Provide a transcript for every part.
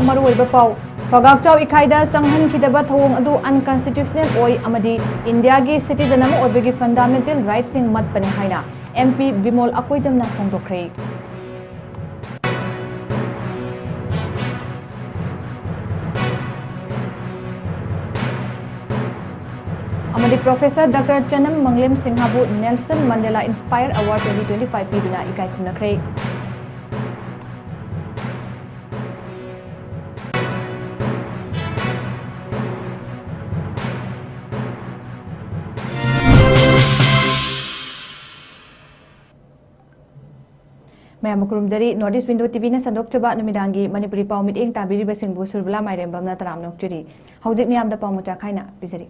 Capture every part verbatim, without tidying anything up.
ꯃꯔꯨꯑꯣꯏꯕ ꯄꯥꯎ꯫ ꯐꯒꯥꯛꯆꯥꯎ ꯏꯀꯥꯏꯗ ꯆꯪꯍꯟꯈꯤꯗꯕ ꯊꯧꯑꯣꯡ ꯑꯗꯨ unconstitutional ꯑꯣꯏ ꯑꯃꯗꯤ ꯏꯟꯗꯤꯌꯥꯒꯤ citizen ꯑꯃ ꯑꯣꯏꯕꯒꯤ fundamental rightꯁꯤꯡ ꯃꯠꯄꯅꯤ ꯍꯥꯏꯅ MP ꯕꯤꯃꯣꯜ ꯑꯀꯣꯏꯖꯝꯅ ꯐꯣꯡꯗꯣꯛꯈ꯭ꯔꯦ꯫ ꯑꯃꯗꯤ Professor Doctor ꯆꯅꯝ ꯃꯪꯂꯦꯝ ꯁꯤꯡꯍꯕꯨ Nelson Mandela Inspire Award twenty twenty five ꯄꯤꯗꯨꯅ ꯏꯀꯥꯏ ꯈꯨꯝꯅꯈ꯭ꯔꯦ꯫ ꯃꯌꯥꯝꯕꯨ ꯈꯨꯔꯨꯝꯖꯔꯤ꯫ North East Window TVꯅ ꯁꯟꯗꯣꯛꯆꯕ ꯅꯨꯃꯤꯗꯥꯡꯒꯤ ꯃꯅꯤꯄꯨꯔꯤ ꯄꯥꯎ ꯃꯤꯠꯌꯦꯡ ꯇꯥꯕꯤꯔꯤꯕꯁꯤꯡꯕꯨ ꯁꯨꯔꯕꯂꯥ ꯃꯥꯏꯔꯦꯝꯕꯝꯅ ꯇꯔꯥꯝꯅ ꯑꯣꯛꯆꯔꯤ꯫ ꯍꯧꯖꯤꯛ ꯃꯤꯌꯥꯝꯗ ꯄꯥꯎ ꯃꯆꯥ ꯈꯥꯏꯅ ꯄꯤꯖꯔꯤ꯫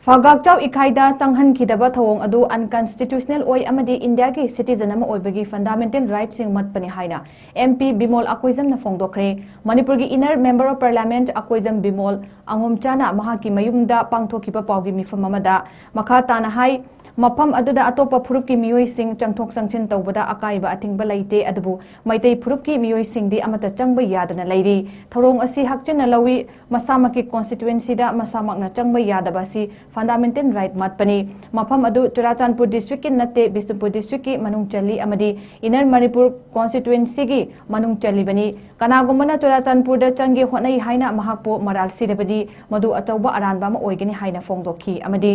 ꯐꯒꯥꯛꯆꯥꯎ ꯏꯀꯥꯏꯗ ꯆꯪꯍꯟꯈꯤꯗꯕ ꯊꯧꯑꯣꯡ ꯑꯗꯨ unconstitutional ꯑꯣꯏ ꯑꯃꯗꯤ ꯏꯟꯗꯤꯌꯥꯒꯤ citizen ꯑꯃ ꯑꯣꯏꯕꯒꯤ fundamental rightꯁꯤꯡ ꯃꯠꯄꯅꯤ ꯍꯥꯏꯅ MP ꯕꯤꯃꯣꯜ ꯑꯀꯣꯏꯖꯝꯅ ꯐꯣꯡꯗꯣꯛꯈ꯭ꯔꯦ꯫ ꯃꯅꯤꯄꯨꯔꯒꯤ inner member of parliament Akoijam Bimol ꯑꯉꯣꯝꯆꯥꯅ ꯃꯍꯥꯛꯀꯤ ꯃꯌꯨꯝꯗ ꯄꯥꯡꯊꯣꯛꯈꯤꯕ ꯄꯥꯎꯒꯤ ꯃꯤꯐꯝ ꯑꯃꯗ ꯃꯈꯥ ꯇꯥꯅ ꯍꯥꯏ, ꯃꯐꯝ ꯑꯗꯨꯗ ꯑꯇꯣꯞꯄ ꯐꯨꯔꯨꯞꯀꯤ ꯃꯤꯑꯣꯏꯁꯤꯡ ꯆꯪꯊꯣꯛ ꯆꯪꯁꯤꯟ ꯇꯧꯕꯗ ꯑꯀꯥꯏꯕ ꯑꯊꯤꯡꯕ ꯂꯩꯇꯦ, ꯑꯗꯨꯕꯨ ꯃꯩꯇꯩ ꯐꯨꯔꯨꯞꯀꯤ ꯃꯤꯑꯣꯏꯁꯤꯡꯗꯤ ꯑꯃꯠꯇ ꯆꯪꯕ ꯌꯥꯗꯅ ꯂꯩꯔꯤ꯫ ꯊꯧꯑꯣꯡ ꯑꯁꯤ ꯍꯛꯆꯤꯟꯅ ꯂꯧꯏ꯫ ꯃꯁꯥꯃꯛꯀꯤ constituencyꯗ ꯃꯁꯥꯃꯛꯅ ꯆꯪꯕ ꯌꯥꯗꯕ ꯑꯁꯤ fundamental right ꯃꯠꯄꯅꯤ꯫ ꯃꯐꯝ ꯑꯗꯨ ꯆꯨꯔꯥꯆꯥꯟꯄꯨꯔ districtꯀꯤ ꯅꯠꯇꯦ, ꯕꯤꯁꯅꯨꯄꯨꯔ districtꯀꯤ ꯃꯅꯨꯡ ꯆꯜꯂꯤ ꯑꯃꯗꯤ inner ꯃꯅꯤꯄꯨꯔ constituencyꯒꯤ ꯃꯅꯨꯡ ꯆꯜꯂꯤꯕꯅꯤ꯫ ꯀꯅꯥꯒꯨꯝꯕꯅ ꯆꯨꯔꯥꯆꯥꯟꯄꯨꯔꯗ ꯆꯪꯒꯦ ꯍꯣꯠꯅꯩ ꯍꯥꯏꯅ ꯃꯍꯥꯛꯄꯨ ꯃꯔꯥꯜ ꯁꯤꯔꯕꯗꯤ ꯃꯗꯨ ꯑꯆꯧꯕ ꯑꯔꯥꯟꯕ ꯑꯃ ꯑꯣꯏꯒꯅꯤ ꯍꯥꯏꯅ ꯐꯣꯡꯗꯣꯛꯈꯤ꯫ ꯑꯃꯗꯤ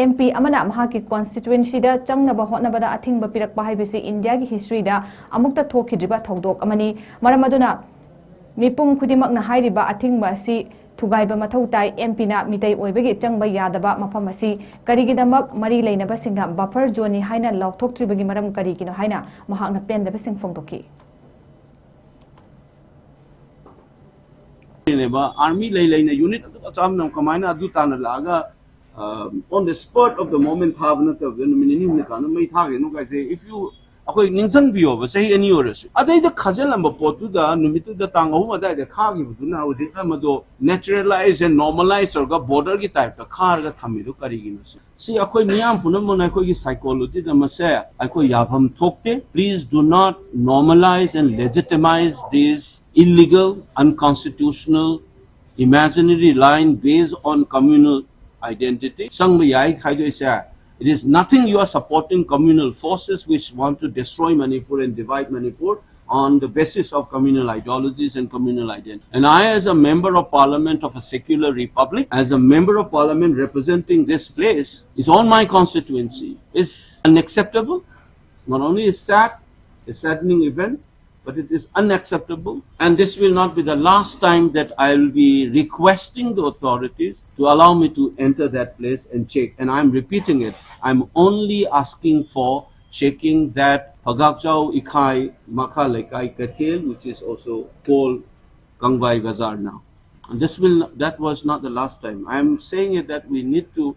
MP ꯑꯃꯅ ꯃꯍꯥꯛꯀꯤ constituencyꯗ ꯆꯪꯅꯕ ꯍꯣꯠꯅꯕꯗ ꯑꯊꯤꯡꯕ ꯄꯤꯔꯛꯄ ꯍꯥꯏꯕꯁꯤ ꯏꯟꯗꯤꯌꯥꯒꯤ historyꯗ ꯑꯃꯨꯛꯇ ꯊꯣꯛꯈꯤꯗ꯭ꯔꯤꯕ ꯊꯧꯗꯣꯛ ꯑꯃꯅꯤ꯫ ꯃꯔꯝ ꯑꯗꯨꯅ ꯃꯤꯄꯨꯝ ꯈꯨꯗꯤꯡꯃꯛꯅ ꯍꯥꯏꯔꯤꯕ ꯑꯊꯤꯡꯕ ꯑꯁꯤ ꯊꯨꯒꯥꯏꯕ ꯃꯊꯧ ꯇꯥꯏ꯫ MPꯅ ꯃꯤꯇꯩ ꯑꯣꯏꯕꯒꯤ ꯆꯪꯕ ꯌꯥꯗꯕ ꯃꯐꯝ ꯑꯁꯤ ꯀꯔꯤꯒꯤꯗꯃꯛ ꯃꯔꯤ ꯂꯩꯅꯕꯁꯤꯡꯅ buffer zoneꯅꯤ ꯍꯥꯏꯅ ꯂꯥꯎꯊꯣꯛꯇ꯭ꯔꯤꯕꯒꯤ ꯃꯔꯝ ꯀꯔꯤꯒꯤꯅꯣ ꯍꯥꯏꯅ ꯃꯍꯥꯛꯅ ꯄꯦꯟꯗꯕꯁꯤꯡ ꯐꯣꯡꯗꯣꯛꯈꯤ꯫ ꯅꯦꯕ ꯑꯥꯔꯃꯤ ꯂꯩ ꯂꯩꯅ ꯌꯨꯅꯤꯠ ꯑꯗꯨ ꯑꯆꯥꯝꯅ ꯀꯃꯥꯏꯅ ꯑꯗꯨ ꯇꯥꯟꯅ ꯂꯥꯛꯑꯒ on the spot of the moment ꯊꯥꯕ ꯅꯠꯇꯕꯗ ꯅꯨꯃꯤꯠ ꯅꯤꯅꯤ ꯍꯨꯝꯅꯤ ꯀꯥꯟꯗ ꯃꯩ ꯊꯥꯈ꯭ꯔꯤꯅꯣ ꯀꯥꯏꯁꯦ? If you ꯑꯩꯈꯣꯏ ꯅꯤꯡꯁꯤꯡꯕꯤꯌꯣꯕ, ꯆꯍꯤ ꯑꯅꯤ ꯑꯣꯏꯔꯁꯨ꯫ ꯑꯗꯩꯗ ꯈꯥꯖꯤꯜꯂꯝꯕ ꯄꯣꯠꯇꯨꯗ ꯅꯨꯃꯤꯠꯇꯨꯗ ꯇꯥꯡ ꯑꯍꯨꯝ ꯑꯗꯨꯋꯥꯏꯗ ꯈꯥꯈꯤꯕꯗꯨꯅ ꯍꯧꯖꯤꯛꯅ ꯃꯗꯣ naturalize and normalize ꯇꯧꯔꯒ border ꯒꯤ type ꯇ ꯈꯥꯔꯒ ꯊꯝꯃꯤꯗꯨ ꯀꯔꯤꯒꯤꯅꯣ ꯁꯤ? ꯁꯤ ꯑꯩꯈꯣꯏ ꯃꯤꯌꯥꯝ ꯄꯨꯝꯅꯃꯛꯅ ꯑꯩꯈꯣꯏꯒꯤ psychology ꯗ ꯃꯁꯦ ꯑꯩꯈꯣꯏ ꯌꯥꯐꯝ ꯊꯣꯛꯇꯦ꯫ Please do not normalize and legitimize these illegal, unconstitutional, imaginary line based on communal identity. ꯆꯪꯕ ꯌꯥꯏ ꯈꯥꯏꯗꯣꯛꯏꯁꯦ꯫ It is nothing. You are supporting communal forces which want to destroy Manipur and divide Manipur on the basis of communal ideologies and communal identity. And I, as a member of parliament of a secular republic, as a member of parliament representing this place, is on my constituency, is unacceptable. Not only is sad, a saddening event, but it is unacceptable. And this will not be the last time that I will be requesting the authorities to allow me to enter that place and check. And I'm repeating it, I'm only asking for checking that Phagakchao Ikhai Makha Leikai Kathel, which is also called Kangbai Bazar now. And this will, that was not the last time. I'm saying it that we need to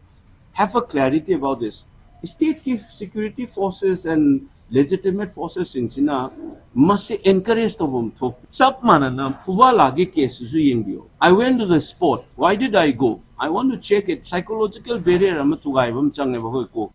have a clarity about this. State ki security forces and legitimate forces ꯁꯤꯡꯁꯤꯅ ꯃꯁꯤ encourage ꯇꯧꯐꯝ ꯊꯣꯛ, ꯆꯞ ꯃꯥꯟꯅꯅ ꯐꯨꯕꯥꯂꯥꯒꯤ case ꯁꯤꯁꯨ ꯌꯦꯡꯕꯤꯌꯨ꯫ I went to the spot. Why did I go? I want to check it. Psychological barrier ꯑꯃ ꯊꯨꯒꯥꯏꯕ ꯑꯃ ꯆꯪꯉꯦꯕ ꯑꯩꯈꯣꯏ ꯀꯣꯛ꯫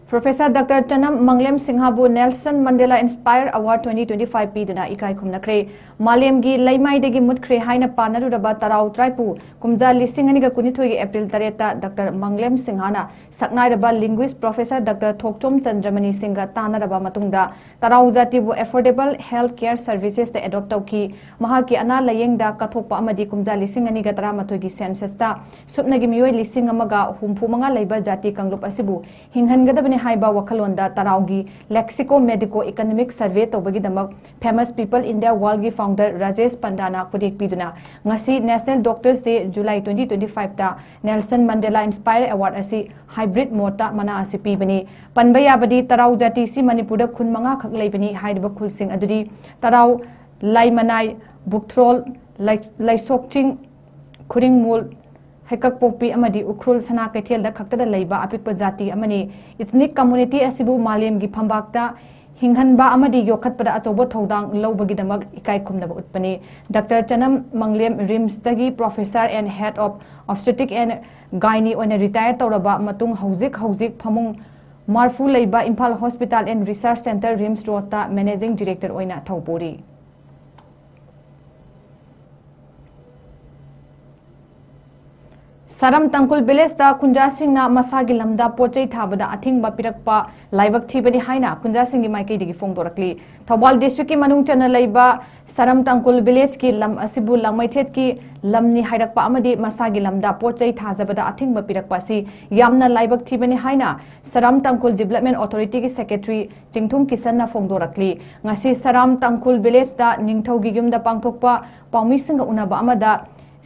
Professor Doctor Tanam Manglem Singhabu Nelson Mandela Inspire Award twenty twenty-five ꯄꯤꯗꯨꯅ ꯏꯀꯥꯏ ꯈꯨꯝꯅꯈ꯭ꯔꯦ꯫ ꯃꯥꯂꯦꯝꯒꯤ ꯂꯩꯃꯥꯏꯗꯒꯤ ꯃꯨꯠꯈ꯭ꯔꯦ ꯍꯥꯏꯅ ꯄꯥꯅꯔꯨꯔꯕ ꯇꯔꯥꯎ ꯇ꯭ꯔꯥꯏꯄꯨ ꯀꯨꯝꯖꯥ ꯂꯤꯁꯤꯡ ꯑꯅꯤꯒ ꯀꯨꯟꯅꯤꯊꯣꯏꯒꯤ April ꯇꯔꯦꯠꯇ Doctor Manglem Singhaꯅ ꯁꯛꯅꯥꯏꯔꯕ linguist Professor Doctor ꯊꯣꯛꯆꯣꯝ ꯆꯟꯗ꯭ꯔꯃꯅꯤ ꯁꯤꯡꯒ ꯇꯥꯟꯅꯔꯕ ꯃꯇꯨꯡꯗ ꯇꯔꯥꯎ ꯖꯥꯇꯤꯕꯨ affordable health care servicesꯇ adopt ꯇꯧꯈꯤ꯫ ꯃꯍꯥꯛꯀꯤ ꯑꯅꯥ ꯂꯥꯌꯦꯡꯗ ꯀꯠꯊꯣꯛꯄ ꯑꯃꯗꯤ ꯀꯨꯝꯖꯥ ꯂꯤꯁꯤꯡ ꯑꯅꯤꯒ ꯇꯔꯥꯃꯥꯊꯣꯏꯒꯤ censusꯇ ꯁꯨꯞꯅꯒꯤ ꯃꯤꯑꯣꯏ ꯂꯤꯁꯤꯡ ꯑꯃꯒ ꯍꯨꯝꯐꯨ ꯃꯉꯥ ꯂꯩꯕ ꯖꯥꯇꯤ ꯀꯥꯡꯂꯨꯞ ꯑꯁꯤꯕꯨ ꯍꯤꯡꯍꯟꯒꯗꯕꯅꯤ ꯍꯥꯏꯕ ꯋꯥꯈꯜꯂꯣꯟꯗ ꯇꯔꯥꯎꯒꯤ lexico medico economic survey ꯇꯧꯕꯒꯤꯗꯃꯛ Famous People India Worldꯒꯤ founder Rajesh ꯄꯟꯗꯥꯅ ꯈꯨꯗꯦꯛ ꯄꯤꯗꯨꯅ ꯉꯁꯤ National Doctors Day July twenty twenty-fiveꯇ Nelson Mandela Inspire Award ꯑꯁꯤ hybrid modeꯇ ꯃꯅꯥ ꯑꯁꯤ ꯄꯤꯕꯅꯤ꯫ ꯄꯟꯕ ꯌꯥꯕꯗꯤ ꯇꯔꯥꯎ ꯖꯥꯇꯤꯁꯤ ꯃꯅꯤꯄꯨꯔꯗ ꯈꯨꯟ ꯃꯉꯥꯈꯛ ꯂꯩꯕꯅꯤ꯫ ꯍꯥꯏꯔꯤꯕ ꯈꯨꯜꯁꯤꯡ ꯑꯗꯨꯗꯤ ꯇꯔꯥꯎ, ꯂꯥꯏꯃꯅꯥꯏ, ꯕꯨꯛꯊ꯭ꯔꯣꯜ, ꯂꯩ-, ꯂꯩꯁꯣꯛꯆꯤꯡ, ꯈꯨꯔꯤꯡꯃꯨꯜ, ꯍꯩꯀꯛꯄꯣꯛꯄꯤ ꯑꯃꯗꯤ ꯎꯈ꯭ꯔꯨꯜ ꯁꯅꯥ ꯀꯩꯊꯦꯜꯗ ꯈꯛꯇꯗ ꯂꯩꯕ ꯑꯄꯤꯛꯄ ꯖꯥꯇꯤ ꯑꯃꯅꯤ꯫ Ethnic community ꯑꯁꯤꯕꯨ ꯃꯥꯂꯦꯝꯒꯤ ꯐꯝꯕꯥꯛꯇ ꯍꯤꯡꯍꯟꯕ ꯑꯃꯗꯤ ꯌꯣꯛꯈꯠꯄꯗ ꯑꯆꯧꯕ ꯊꯧꯗꯥꯡ ꯂꯧꯕꯒꯤꯗꯃꯛ ꯏꯀꯥꯏ ꯈꯨꯝꯅꯕ ꯎꯠꯄꯅꯤ꯫ Doctor ꯆꯅꯝ ꯃꯪꯂꯦꯝ RIMSꯇꯒꯤ Professor and Head of Obstetric and Gynae ꯑꯣꯏꯅ retire ꯇꯧꯔꯕ ꯃꯇꯨꯡ ꯍꯧꯖꯤꯛ ꯍꯧꯖꯤꯛ ꯐꯃꯨꯡ ꯃꯔꯐꯨ ꯂꯩꯕ Imphal Hospital and Research Centre RIMS Roadꯇ Managing Director ꯑꯣꯏꯅ ꯊꯧ ꯄꯨꯔꯤ꯫ ꯁꯔꯝ ꯇꯥꯡꯈꯨꯜ villageꯇ ꯈꯨꯟꯖꯥꯁꯤꯡꯅ ꯃꯁꯥꯒꯤ ꯂꯝꯗ ꯄꯣꯠ ꯆꯩ ꯊꯥꯕꯗ ꯑꯊꯤꯡꯕ ꯄꯤꯔꯛꯄ ꯂꯥꯏꯕꯛ ꯊꯤꯕꯅꯤ ꯍꯥꯏꯅ ꯈꯨꯟꯖꯥꯁꯤꯡꯒꯤ ꯃꯥꯏꯀꯩꯗꯒꯤ ꯐꯣꯡꯗꯣꯔꯛꯂꯤ꯫ ꯊꯧꯕꯥꯜ districtꯀꯤ ꯃꯅꯨꯡ ꯆꯟꯅ ꯂꯩꯕ ꯁꯔꯝ ꯇꯥꯡꯈꯨꯜ villageꯀꯤ ꯂꯝ ꯑꯁꯤꯕꯨ ꯂꯥꯡꯃꯩꯊꯦꯠꯀꯤ ꯂꯝꯅꯤ ꯍꯥꯏꯔꯛꯄ ꯑꯃꯗꯤ ꯃꯁꯥꯒꯤ ꯂꯝꯗ ꯄꯣꯠ ꯆꯩ ꯊꯥꯖꯕꯗ ꯑꯊꯤꯡꯕ ꯄꯤꯔꯛꯄ ꯑꯁꯤ ꯌꯥꯝꯅ ꯂꯥꯏꯕꯛ ꯊꯤꯕꯅꯤ ꯍꯥꯏꯅ ꯁꯔꯝ ꯇꯥꯡꯈꯨꯜ Development Authorityꯒꯤ secretary ꯆꯤꯡꯊꯨꯝ ꯀꯤꯁꯟꯅ ꯐꯣꯡꯗꯣꯔꯛꯂꯤ꯫ ꯉꯁꯤ ꯁꯔꯝ ꯇꯥꯡꯈꯨꯜ villageꯇ ꯅꯤꯡꯊꯧꯒꯤ ꯌꯨꯝꯗ ꯄꯥꯡꯊꯣꯛꯄ ꯄꯥꯎꯃꯤꯁꯤꯡꯒ ꯎꯅꯕ ꯑꯃꯗ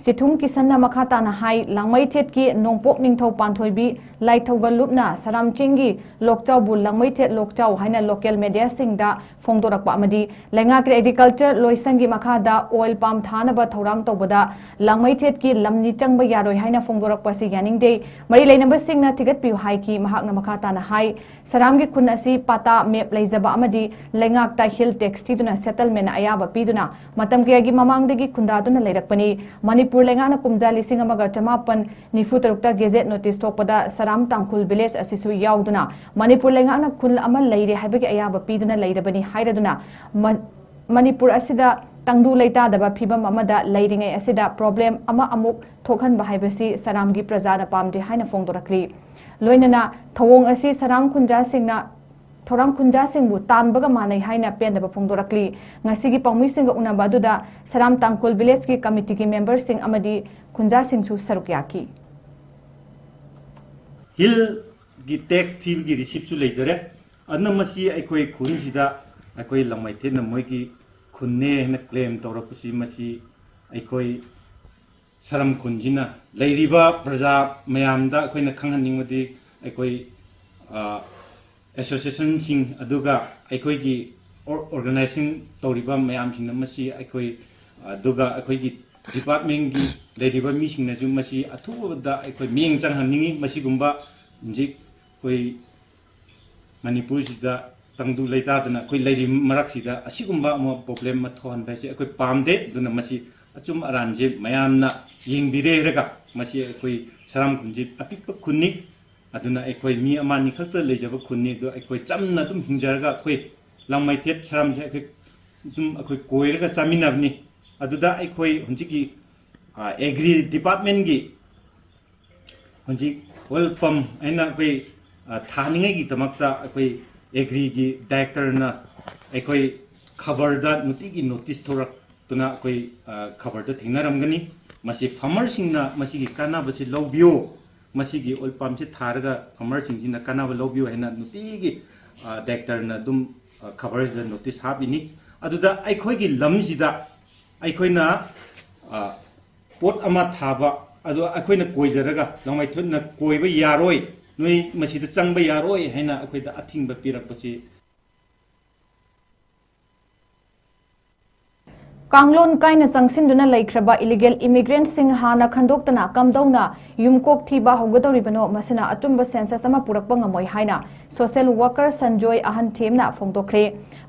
ꯆꯤꯊꯨꯝ ꯀꯤꯁꯟꯅ ꯃꯈꯥ ꯇꯥꯅ ꯍꯥꯏ, ꯂꯥꯡꯃꯩꯊꯦꯠꯀꯤ ꯅꯣꯡꯄꯣꯛ ꯅꯤꯡꯊꯧ ꯄꯥꯟꯊꯣꯏꯕꯤ ꯂꯥꯏꯊꯧꯒ ꯂꯨꯞꯅ ꯁꯔꯥꯝ ꯆꯤꯡꯒꯤ ꯂꯣꯛꯆꯥꯎꯕꯨ ꯂꯥꯡꯃꯩꯊꯦꯠ ꯂꯣꯛꯆꯥꯎ ꯍꯥꯏꯅ local mediaꯁꯤꯡꯗ ꯐꯣꯡꯗꯣꯔꯛꯄ ꯑꯃꯗꯤ ꯂꯩꯉꯥꯛꯀꯤ agriculture ꯂꯣꯏꯁꯪꯒꯤ ꯃꯈꯥꯗ oil palm ꯊꯥꯅꯕ ꯊꯧꯔꯥꯡ ꯇꯧꯕꯗ ꯂꯥꯡꯃꯩꯊꯦꯠꯀꯤ ꯂꯝꯅꯤ ꯆꯪꯕ ꯌꯥꯔꯣꯏ ꯍꯥꯏꯅ ꯐꯣꯡꯗꯣꯔꯛꯄ ꯑꯁꯤ ꯌꯥꯅꯤꯡꯗꯦ꯫ ꯃꯔꯤ ꯂꯩꯅꯕꯁꯤꯡꯅ ꯊꯤꯒꯠꯄꯤꯌꯨ ꯍꯥꯏꯈꯤ꯫ ꯃꯍꯥꯛꯅ ꯃꯈꯥ ꯇꯥꯅ ꯍꯥꯏ, ꯁꯔꯥꯝꯒꯤ ꯈꯨꯟ ꯑꯁꯤ ꯄꯥꯇꯥ map ꯂꯩꯖꯕ ꯑꯃꯗꯤ ꯂꯩꯉꯥꯛꯇ hill tax ꯊꯤꯗꯨꯅ settlement ꯑꯌꯥꯕ ꯄꯤꯗꯨꯅ ꯃꯇꯝ ꯀꯌꯥꯒꯤ ꯃꯃꯥꯡꯗꯒꯤ ꯈꯨꯟꯗꯥꯗꯨꯅ ꯂꯩꯔꯛꯄꯅꯤ꯫ ꯃꯅꯤꯄꯨꯔ ꯂꯩꯉꯥꯛꯅ ꯀꯨꯝꯖꯥ ꯂꯤꯁꯤꯡ ꯑꯃꯒ ꯆꯃꯥꯄꯟ ꯅꯤꯐꯨ ꯇꯔꯨꯛꯇ gazette notice ꯊꯣꯛꯄꯗ ꯁꯔꯥꯝ ꯇꯥꯡꯈꯨꯜ village ꯑꯁꯤꯁꯨ ꯌꯥꯎꯗꯨꯅ ꯃꯅꯤꯄꯨꯔ ꯂꯩꯉꯥꯛꯅ ꯈꯨꯜ ꯑꯃ ꯂꯩꯔꯦ ꯍꯥꯏꯕꯒꯤ ꯑꯌꯥꯕ ꯄꯤꯗꯨꯅ ꯂꯩꯔꯕꯅꯤ ꯍꯥꯏꯔꯗꯨꯅ ꯃ-, ꯃꯅꯤꯄꯨꯔ ꯑꯁꯤꯗ ꯇꯪꯗꯨ ꯂꯩꯇꯥꯗꯕ ꯐꯤꯕꯝ ꯑꯃꯗ ꯂꯩꯔꯤꯉꯩ ꯑꯁꯤꯗ problem ꯑꯃ ꯑꯃꯨꯛ ꯊꯣꯛꯍꯟꯕ ꯍꯥꯏꯕꯁꯤ ꯁꯔꯥꯝꯒꯤ ꯄ꯭ꯔꯖꯥꯅ ꯄꯥꯝꯗꯦ ꯍꯥꯏꯅ ꯐꯣꯡꯗꯣꯔꯛꯂꯤ꯫ ꯂꯣꯏꯅꯅ ꯊꯧꯑꯣꯡ ꯑꯁꯤ ꯁꯔꯥꯝ ꯈꯨꯟꯖꯥꯁꯤꯡꯅ ꯊꯧꯔꯥꯝ ꯈꯨꯟꯖꯥꯁꯤꯡꯕꯨ ꯇꯥꯟꯕꯒ ꯃꯥꯟꯅꯩ ꯍꯥꯏꯅ ꯄꯦꯟꯗꯕ ꯐꯣꯡꯗꯣꯔꯛꯂꯤ꯫ ꯉꯁꯤꯒꯤ ꯄꯥꯎꯃꯤꯁꯤꯡꯒ ꯎꯅꯕ ꯑꯗꯨꯗ ꯁꯔꯥꯝ ꯇꯥꯡꯈꯨꯜ villageꯀꯤ committeeꯒꯤ memberꯁꯤꯡ ꯑꯃꯗꯤ ꯈꯨꯟꯖꯥꯁꯤꯡꯁꯨ ꯁꯔꯨꯛ ꯌꯥꯈꯤ꯫ Hillꯒꯤ tax ꯊꯤꯕꯒꯤ receiptꯁꯨ ꯂꯩꯖꯔꯦ꯫ ꯑꯗꯨꯅ ꯃꯁꯤ ꯑꯩꯈꯣꯏ ꯈꯨꯟꯁꯤꯗ ꯑꯩꯈꯣꯏ ꯂꯥꯡꯃꯩꯊꯦꯠꯅ ꯃꯣꯏꯒꯤ ꯈꯨꯟꯅꯦ ꯍꯥꯏꯅ claim ꯇꯧꯔꯛꯄꯁꯤ ꯃꯁꯤ ꯑꯩꯈꯣꯏ ꯁꯔꯝ ꯈꯨꯟꯁꯤꯅ ꯂꯩꯔꯤꯕ ꯄ꯭ꯔꯖꯥ ꯃꯌꯥꯝꯗ ꯑꯩꯈꯣꯏꯅ ꯈꯪꯍꯟꯅꯤꯡꯕꯗꯤ ꯑꯩꯈꯣꯏ, ꯑ, associationꯁꯤꯡ ꯑꯗꯨꯒ ꯑꯩꯈꯣꯏꯒꯤ or-, organizing ꯇꯧꯔꯤꯕ ꯃꯌꯥꯝꯁꯤꯡꯅ ꯃꯁꯤ ꯑꯩꯈꯣꯏ, ꯑꯗꯨꯒ ꯑꯩꯈꯣꯏꯒꯤ ꯗꯤꯄꯥꯔꯠꯃꯦꯟꯒꯤ ꯂꯩꯔꯤꯕ ꯃꯤꯁꯤꯡꯅꯁꯨ ꯃꯁꯤ ꯑꯊꯨꯕꯗ ꯑꯩꯈꯣꯏ ꯃꯤꯠꯌꯦꯡ ꯆꯪꯍꯟꯅꯤꯡꯏ꯫ ꯃꯁꯤꯒꯨꯝꯕ ꯍꯧꯖꯤꯛ ꯑꯩꯈꯣꯏ ꯃꯅꯤꯄꯨꯔꯁꯤꯗ ꯇꯪꯗꯨ ꯂꯩꯇꯥꯗꯅ ꯑꯩꯈꯣꯏ ꯂꯩꯔꯤꯕ ꯃꯔꯛꯁꯤꯗ ꯑꯁꯤꯒꯨꯝꯕ ꯑꯃ ꯄ꯭ꯔꯣꯕ꯭ꯂꯦꯝ ꯑꯃ ꯊꯣꯛꯍꯟꯕ ꯍꯥꯏꯁꯦ ꯑꯩꯈꯣꯏ ꯄꯥꯝꯗꯦ꯫ ꯑꯗꯨꯅ ꯃꯁꯤ ꯑꯆꯨꯝ ꯑꯔꯥꯟꯁꯦ ꯃꯌꯥꯝꯅ ꯌꯦꯡꯕꯤꯔꯦ ꯍꯥꯏꯔꯒ, ꯃꯁꯤ ꯑꯩꯈꯣꯏ ꯁꯔꯝ ꯈꯨꯟꯁꯤ ꯑꯄꯤꯛꯄ ꯈꯨꯟꯅꯤ꯫ ꯑꯗꯨꯅ ꯑꯩꯈꯣꯏ ꯃꯤ ꯑꯃ ꯑꯅꯤ ꯈꯛꯇ ꯂꯩꯖꯕ ꯈꯨꯟꯅꯤ꯫ ꯑꯗꯣ ꯑꯩꯈꯣꯏ ꯆꯝꯅ ꯑꯗꯨꯝ ꯍꯤꯡꯖꯔꯒ ꯑꯩꯈꯣꯏ ꯂꯥꯡꯃꯩꯊꯦꯠ ꯁꯔꯝꯁꯦ ꯑꯩꯈꯣꯏ ꯑꯗꯨꯝ ꯑꯩꯈꯣꯏ ꯀꯣꯏꯔꯒ ꯆꯥꯃꯤꯟꯅꯕꯅꯤ꯫ ꯑꯗꯨꯗ ꯑꯩꯈꯣꯏ ꯍꯧꯖꯤꯛꯀꯤ ꯑꯦꯒ꯭ꯔꯤ ꯗꯤꯄꯥꯔꯠꯃꯦꯟꯒꯤ ꯍꯧꯖꯤꯛ ꯑꯣꯏꯜ ꯄꯝ ꯍꯥꯏꯅ ꯑꯩꯈꯣꯏ ꯊꯥꯅꯤꯡꯉꯥꯏꯒꯤꯗꯃꯛꯇ ꯑꯩꯈꯣꯏ ꯑꯦꯒ꯭ꯔꯤꯒꯤ ꯗꯥꯏꯔꯦꯛꯇꯔꯅ ꯑꯩꯈꯣꯏ ꯈꯕꯔꯗ ꯅꯨꯡꯇꯤꯒꯤ ꯅꯣꯇꯤꯁ ꯊꯣꯔꯛꯇꯨꯅ ꯑꯩꯈꯣꯏ ꯈꯕꯔꯗ ꯊꯦꯡꯅꯔꯝꯒꯅꯤ꯫ ꯃꯁꯤ ꯐꯥꯔꯃꯔꯁꯤꯡꯅ ꯃꯁꯤꯒꯤ ꯀꯥꯟꯅꯕꯁꯤ ꯂꯧꯕꯤꯌꯨ, ꯃꯁꯤꯒꯤ ꯑꯣꯏꯜ ꯄꯝꯁꯤ ꯊꯥꯔꯒ ꯐꯥꯔꯃꯔꯁꯤꯡꯁꯤꯅ ꯀꯥꯟꯅꯕ ꯂꯧꯕꯤꯌꯨ ꯍꯥꯏꯅ ꯅꯨꯡꯇꯤꯒꯤ ꯗꯥꯏꯔꯦꯛꯇꯔꯅ ꯑꯗꯨꯝ ꯈꯕꯔꯁꯤꯗ ꯅꯣꯇꯤꯁ ꯍꯥꯞꯄꯤꯅꯤ꯫ ꯑꯗꯨꯗ ꯑꯩꯈꯣꯏꯒꯤ ꯂꯝꯁꯤꯗ ꯑꯩꯈꯣꯏꯅ ꯄꯣꯠ ꯑꯃ ꯊꯥꯕ ꯑꯗꯣ ꯑꯩꯈꯣꯏꯅ ꯀꯣꯏꯖꯔꯒ ꯂꯥꯡꯃꯩꯊꯦꯠꯅ ꯀꯣꯏꯕ ꯌꯥꯔꯣꯏ, ꯅꯣꯏ ꯃꯁꯤꯗ ꯆꯪꯕ ꯌꯥꯔꯣꯏ ꯍꯥꯏꯅ ꯑꯩꯈꯣꯏꯗ ꯑꯊꯤꯡꯕ ꯄꯤꯔꯛꯄꯁꯤ ꯀꯥꯡꯂꯣꯟ ꯀꯥꯏꯅ ꯆꯪꯁꯤꯟꯗꯨꯅ ꯂꯩꯈ꯭ꯔꯕ ꯏꯂꯤꯒꯦꯜ ꯏꯃꯤꯒ꯭ꯔꯦꯟꯠꯁꯤꯡ ꯍꯥꯟꯅ ꯈꯟꯗꯣꯛꯇꯅ ꯀꯝꯗꯧꯅ ꯌꯨꯝꯀꯣꯛ ꯊꯤꯕ ꯍꯧꯒꯗꯧꯔꯤꯕꯅꯣ? ꯃꯁꯤꯅ ꯑꯆꯨꯝꯕ ꯁꯦꯟꯁꯁ ꯑꯃ ꯄꯨꯔꯛꯄ ꯉꯝꯃꯣꯏ ꯍꯥꯏꯅ ꯁꯣꯁꯤꯌꯦꯜ ꯋꯥꯔꯀꯔ ꯁꯟꯖꯣꯏ ꯑꯍꯟꯊꯦꯝꯅ ꯐꯣꯡꯗꯣꯛꯈ꯭ꯔꯦ꯫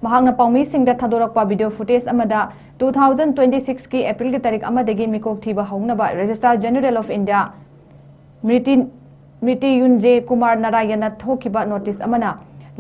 ꯃꯍꯥꯛꯅ ꯄꯥꯎꯃꯤꯁꯤꯡꯗ ꯊꯥꯗꯣꯔꯛꯄ ꯚꯤꯗꯤꯑꯣ ꯐꯨꯇꯦꯖ ꯑꯃꯗ ꯇꯨ ꯊꯥꯎꯖꯟ ꯇ꯭ꯋꯦꯟꯇꯤ ꯁꯤꯛꯁꯀꯤ ꯑꯦꯄ꯭ꯔꯤꯜꯒꯤ ꯇꯥꯔꯤꯛ ꯑꯃꯗꯒꯤ ꯃꯤꯀꯣꯛ ꯊꯤꯕ ꯍꯧꯅꯕ ꯔꯦꯖꯤꯁꯇ꯭ꯔꯥꯔ ꯖꯦꯅꯔꯦꯜ ꯑꯣꯐ ꯏꯟꯗꯤꯌꯥ ꯃ꯭ꯔꯤꯇꯤ ꯃ꯭ꯔꯤꯇꯤꯌꯨꯟꯖꯦ ꯀꯨꯃꯥꯔ ꯅꯥꯔꯥꯌꯟꯅ ꯊꯣꯛꯈꯤꯕ ꯅꯣꯇꯤꯁ ꯑꯃꯅ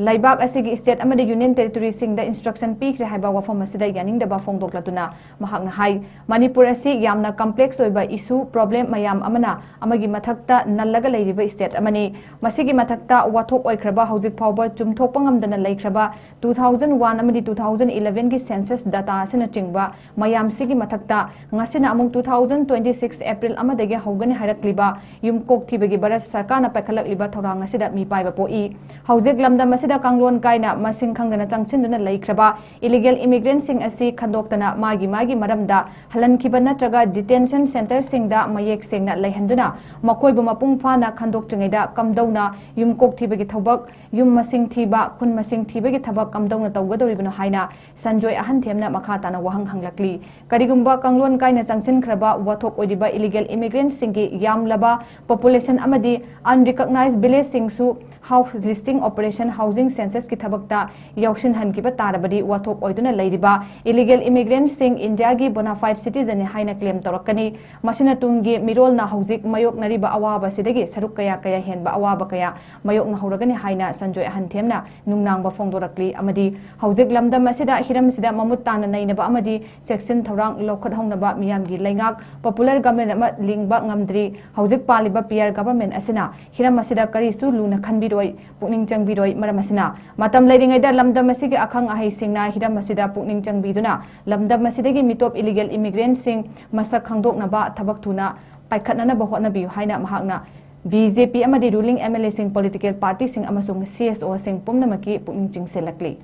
ꯂꯩꯕꯥꯛ ꯑꯁꯤꯒꯤ ꯁ꯭ꯇꯦꯠ ꯑꯃꯗꯤ ꯌꯨꯅꯤꯌꯟ ꯇꯦꯔꯤꯇꯣꯔꯤꯁꯤꯡꯗ ꯏꯟꯁꯇ꯭ꯔꯛꯁꯟ ꯄꯤꯈ꯭ꯔꯦ ꯍꯥꯏꯕ ꯋꯥꯐꯝ ꯑꯁꯤꯗ ꯌꯥꯅꯤꯡꯗꯕ ꯐꯣꯡꯗꯣꯛꯂꯗꯨꯅ ꯃꯍꯥꯛꯅ ꯍꯥꯏ, ꯃꯅꯤꯄꯨꯔ ꯑꯁꯤ ꯌꯥꯝꯅ ꯀꯝꯄ꯭ꯂꯦꯛꯁ ꯑꯣꯏꯕ ꯏꯁꯨ, ꯄ꯭ꯔꯣꯕ꯭ꯂꯦꯝ ꯃꯌꯥꯝ ꯑꯃꯅ ꯑꯃꯒꯤ ꯃꯊꯛꯇ ꯅꯜꯂꯒ ꯂꯩꯔꯤꯕ ꯁ꯭ꯇꯦꯠ ꯑꯃꯅꯤ꯫ ꯃꯁꯤꯒꯤ ꯃꯊꯛꯇ ꯋꯥꯊꯣꯛ ꯑꯣꯏꯈ꯭ꯔꯕ, ꯍꯧꯖꯤꯛ ꯐꯥꯎꯕ ꯆꯨꯝꯊꯣꯛꯄ ꯉꯝꯗꯅ ꯂꯩꯈ꯭ꯔꯕ ꯇꯨ ꯊꯥꯎꯖꯟ ꯋꯥꯟ ꯑꯃꯗꯤ ꯇꯨ ꯊꯥꯎꯖꯟ ꯏꯂꯦꯚꯦꯟꯒꯤ ꯁꯦꯟꯁꯁ ꯗꯥꯇꯥ ꯑꯁꯤꯅꯆꯤꯡꯕ ꯃꯌꯥꯝꯁꯤꯒꯤ ꯃꯊꯛꯇ ꯉꯁꯤꯅ ꯑꯃꯨꯛ two thousand twenty six April ꯑꯃꯗꯒꯤ ꯍꯧꯒꯅꯤ ꯍꯥꯏꯔꯛꯂꯤꯕ ꯌꯨꯝꯀꯣꯛ ꯊꯤꯕꯒꯤ ꯚꯥꯔꯠ ꯁꯔꯀꯥꯔꯅ ꯄꯥꯏꯈꯠꯂꯛꯂꯤꯕ ꯊꯧꯔꯥꯡ ꯑꯁꯤꯗ ꯃꯤꯄꯥꯏꯕ ꯄꯣꯛꯏ꯫ ꯍꯧꯖꯤꯛ ꯂꯝꯗꯝ ꯑꯁꯤꯗ ꯀꯥꯡꯂꯣꯟ ꯀꯥꯏꯅ ꯃꯁꯤꯡ ꯈꯪꯗꯅ ꯆꯪꯁꯤꯟꯗꯨꯅ ꯂꯩꯈ꯭ꯔꯕ illegal immigrantꯁꯤꯡ ꯑꯁꯤ ꯈꯟꯗꯣꯛꯇꯅ ꯃꯥꯒꯤ ꯃꯥꯒꯤ ꯃꯔꯝꯗ ꯍꯜꯍꯟꯈꯤꯕ ꯅꯠꯇ꯭ꯔꯒ detention centreꯁꯤꯡꯗ ꯃꯌꯦꯛ ꯁꯦꯡꯅ ꯂꯩꯍꯟꯗꯨꯅ ꯃꯈꯣꯏꯕꯨ ꯃꯄꯨꯡ ꯐꯥꯅ ꯈꯟꯗꯣꯛꯇ꯭ꯔꯤꯉꯩꯗ ꯀꯝꯗꯧꯅ ꯌꯨꯝꯀꯣꯛ ꯊꯤꯕꯒꯤ ꯊꯕꯛ, ꯌꯨꯝ ꯃꯁꯤꯡ ꯊꯤꯕ, ꯈꯨꯟ ꯃꯁꯤꯡ ꯊꯤꯕꯒꯤ ꯊꯕꯛ ꯀꯝꯗꯧꯅ ꯇꯧꯒꯗꯧꯔꯤꯕꯅꯣ ꯍꯥꯏꯅ ꯁꯟꯖꯣꯏ ꯑꯍꯟꯊꯦꯝꯅ ꯃꯈꯥ ꯇꯥꯅ ꯋꯥꯍꯪ ꯍꯪꯂꯛꯂꯤ꯫ ꯀꯔꯤꯒꯨꯝꯕ ꯀꯥꯡꯂꯣꯟ ꯀꯥꯏꯅ ꯆꯪꯁꯤꯟꯈ꯭ꯔꯕ ꯋꯥꯊꯣꯛ ꯑꯣꯏꯔꯤꯕ illegal immigrantꯁꯤꯡꯒꯤ ꯌꯥꯝꯂꯕ population ꯑꯃꯗꯤ unrecognized villageꯁꯤꯡꯁꯨ house listing operation, housing censusꯀꯤ ꯊꯕꯛꯇ ꯌꯥꯎꯁꯤꯟꯍꯟꯈꯤꯕ ꯇꯥꯔꯕꯗꯤ ꯋꯥꯊꯣꯛ ꯑꯣꯏꯗꯨꯅ ꯂꯩꯔꯤꯕ illegal immigrantꯁꯤꯡ ꯏꯟꯗꯤꯌꯥꯒꯤ bona fide citizenꯅꯤ ꯍꯥꯏꯅ claim ꯇꯧꯔꯛꯀꯅꯤ꯫ ꯃꯁꯤꯅ ꯇꯨꯡꯒꯤ ꯃꯤꯔꯣꯜꯅ ꯍꯧꯖꯤꯛ ꯃꯥꯌꯣꯛꯅꯔꯤꯕ ꯑꯋꯥꯕꯁꯤꯗꯒꯤ ꯁꯔꯨꯛ ꯀꯌꯥ ꯀꯌꯥ ꯍꯦꯟꯕ ꯑꯋꯥꯕ ꯀꯌꯥ ꯃꯥꯌꯣꯛꯅꯍꯧꯔꯒꯅꯤ ꯍꯥꯏꯅ ꯁꯟꯖꯣꯏ ꯑꯍꯟꯊꯦꯝꯅ ꯅꯨꯡꯅꯥꯡꯕ ꯐꯣꯡꯗꯣꯔꯛꯂꯤ꯫ ꯑꯃꯗꯤ ꯍꯧꯖꯤꯛ ꯂꯝꯗꯝ ꯑꯁꯤꯗ ꯍꯤꯔꯝꯁꯤꯗ ꯃꯃꯨꯠ ꯇꯥꯅ ꯅꯩꯅꯕ ꯑꯃꯗꯤ ꯆꯦꯛꯁꯤꯟ ꯊꯧꯔꯥꯡ ꯂꯧꯈꯠꯍꯧꯅꯕ ꯃꯤꯌꯥꯝꯒꯤ ꯂꯩꯉꯥꯛ, popular government ꯑꯃ ꯂꯤꯡꯕ ꯉꯝꯗ꯭ꯔꯤ꯫ ꯍꯧꯖꯤꯛ ꯄꯥꯜꯂꯤꯕ PR government ꯑꯁꯤꯅ ꯍꯤꯔꯝ ꯑꯁꯤꯗ ꯀꯔꯤꯁꯨ ꯂꯨꯅ ꯈꯟꯕꯤꯔꯣꯏ, ꯄꯨꯛꯅꯤꯡ ꯆꯪꯕꯤꯔꯣꯏ꯫ ꯃꯔꯝ ꯑꯁꯤꯅ, ꯃꯇꯝ ꯂꯩꯔꯤꯉꯩꯗ ꯂꯝꯗꯝ ꯑꯁꯤꯒꯤ ꯑꯈꯪ ꯑꯍꯩꯁꯤꯡꯅ ꯍꯤꯔꯝ ꯑꯁꯤꯗ ꯄꯨꯛꯅꯤꯡ ꯆꯪꯕꯤꯗꯨꯅ ꯂꯝꯗꯝ ꯑꯁꯤꯗꯒꯤ ꯃꯤꯇꯣꯞ illegal immigrantꯁꯤꯡ ꯃꯁꯛ ꯈꯪꯗꯣꯛꯅꯕ ꯊꯕꯛ ꯊꯨꯅ ꯄꯥꯏꯈꯠꯅꯅꯕ ꯍꯣꯠꯅꯕꯤꯌꯨ ꯍꯥꯏꯅ ꯃꯍꯥꯛꯅ BJP ꯑꯃꯗꯤ ruling MLAꯁꯤꯡ, political partyꯁꯤꯡ ꯑꯃꯁꯨꯡ CSOꯁꯤꯡ ꯄꯨꯝꯅꯃꯛꯀꯤ ꯄꯨꯛꯅꯤꯡ ꯆꯤꯡꯁꯤꯜꯂꯛꯂꯤ꯫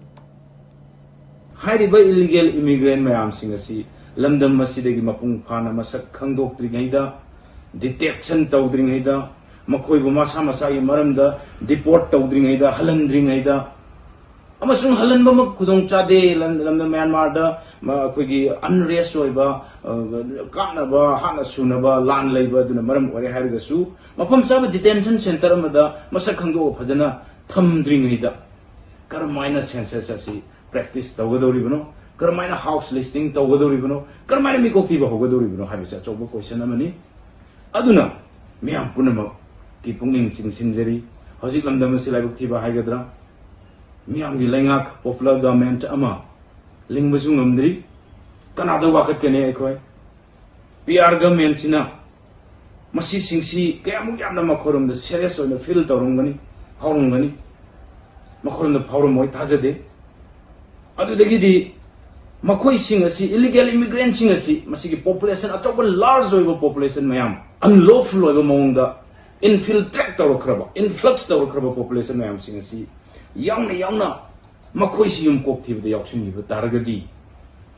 ꯍꯥꯏꯔꯤꯕ illegal immigrant ꯃꯌꯥꯝꯁꯤꯡ ꯑꯁꯤ ꯂꯝꯗꯝ ꯑꯁꯤꯗꯒꯤ ꯃꯄꯨꯡ ꯐꯥꯅ ꯃꯁꯛ ꯈꯪꯗꯣꯛꯇ꯭ꯔꯤꯉꯩꯗ, detection ꯇꯧꯗ꯭ꯔꯤꯉꯩꯗ, ꯃꯈꯣꯏꯕꯨ ꯃꯁꯥ ꯃꯁꯥꯒꯤ ꯃꯔꯝꯗ deport ꯇꯧꯗ꯭ꯔꯤꯉꯩꯗ, ꯍꯜꯍꯟꯗ꯭ꯔꯤꯉꯩꯗ, ꯑꯃꯁꯨꯡ ꯍꯜꯍꯟꯕꯃꯛ ꯈꯨꯗꯣꯡ ꯆꯥꯗꯦ꯫ ꯂꯝ-, ꯂꯝꯗꯝ ꯃ꯭ꯌꯥꯟꯃꯥꯔꯗ, ꯃ-, ꯑꯩꯈꯣꯏꯒꯤ unrest ꯑꯣꯏꯕ, ꯑ, ꯀꯥꯞꯅꯕ, ꯍꯥꯠꯅ ꯁꯨꯅꯕ ꯂꯥꯟ ꯂꯩꯕ ꯑꯗꯨꯅ ꯃꯔꯝ ꯑꯣꯏꯔꯦ ꯍꯥꯏꯔꯒꯁꯨ, ꯃꯐꯝ ꯆꯥꯕ detention centre ꯑꯃꯗ ꯃꯁꯛ ꯈꯪꯗꯣꯛꯑ ꯐꯖꯅ ꯊꯝꯗ꯭ꯔꯤꯉꯩꯗ ꯀꯔꯝꯍꯥꯏꯅ census ꯑꯁꯤ practice ꯇꯧꯒꯗꯧꯔꯤꯕꯅꯣ? ꯀꯔꯝꯍꯥꯏꯅ house listing ꯇꯧꯒꯗꯧꯔꯤꯕꯅꯣ? ꯀꯔꯝꯍꯥꯏꯅ ꯃꯤꯀꯣꯛ ꯊꯤꯕ ꯍꯧꯒꯗꯧꯔꯤꯕꯅꯣ ꯍꯥꯏꯕꯁꯤ ꯑꯆꯧꯕ question ꯑꯃꯅꯤ꯫ ꯑꯗꯨꯅ ꯃꯤꯌꯥꯝ ꯄꯨꯝꯅꯃꯛꯀꯤ ꯄꯨꯛꯅꯤꯡ ꯆꯤꯡꯁꯤꯟꯖꯔꯤ꯫ ꯍꯧꯖꯤꯛ ꯂꯝꯗꯝ ꯑꯁꯤ ꯂꯥꯏꯕꯛ ꯊꯤꯕ ꯍꯥꯏꯒꯗ꯭ꯔꯥ? ꯃꯤꯌꯥꯝꯒꯤ ꯂꯩꯉꯥꯛ, popular government ꯑꯃ ꯂꯤꯡꯕꯁꯨ ꯉꯝꯗ꯭ꯔꯤ꯫ ꯀꯅꯥꯗ ꯋꯥꯀꯠꯀꯅꯤ ꯑꯩꯈꯣꯏ? PR governmentꯁꯤꯅ ꯃꯁꯤꯁꯤꯡꯁꯤ ꯀꯌꯥꯃꯨꯛ ꯌꯥꯝꯅ ꯃꯈꯣꯏꯔꯣꯝꯗ serious ꯑꯣꯏꯅ feel ꯇꯧꯔꯝꯒꯅꯤ, ꯐꯥꯎꯔꯝꯒꯅꯤ, ꯃꯈꯣꯏꯔꯣꯝꯗ ꯐꯥꯎꯔꯝꯃꯣꯏ ꯊꯥꯖꯗꯦ꯫ ꯑꯗꯨꯗꯒꯤꯗꯤ ꯃꯈꯣꯏꯁꯤꯡ ꯑꯁꯤ, illegal immigrantꯁꯤꯡ ꯑꯁꯤ, ꯃꯁꯤꯒꯤ population, ꯑꯆꯧꯕ large ꯑꯣꯏꯕ population ꯃꯌꯥꯝ, unlawful ꯑꯣꯏꯕ ꯃꯑꯣꯡꯗ infiltrate ꯇꯧꯔꯛꯈ꯭ꯔꯕ, influx ꯇꯧꯔꯛꯈ꯭ꯔꯕ population ꯃꯌꯥꯝꯁꯤꯡ ꯑꯁꯤ ꯌꯥꯎꯅ ꯌꯥꯎꯅ ꯃꯈꯣꯏꯁꯤ ꯌꯨꯝ ꯀꯣꯛ ꯊꯤꯕꯗ ꯌꯥꯎꯁꯤꯟꯈꯤꯕ ꯇꯥꯔꯒꯗꯤ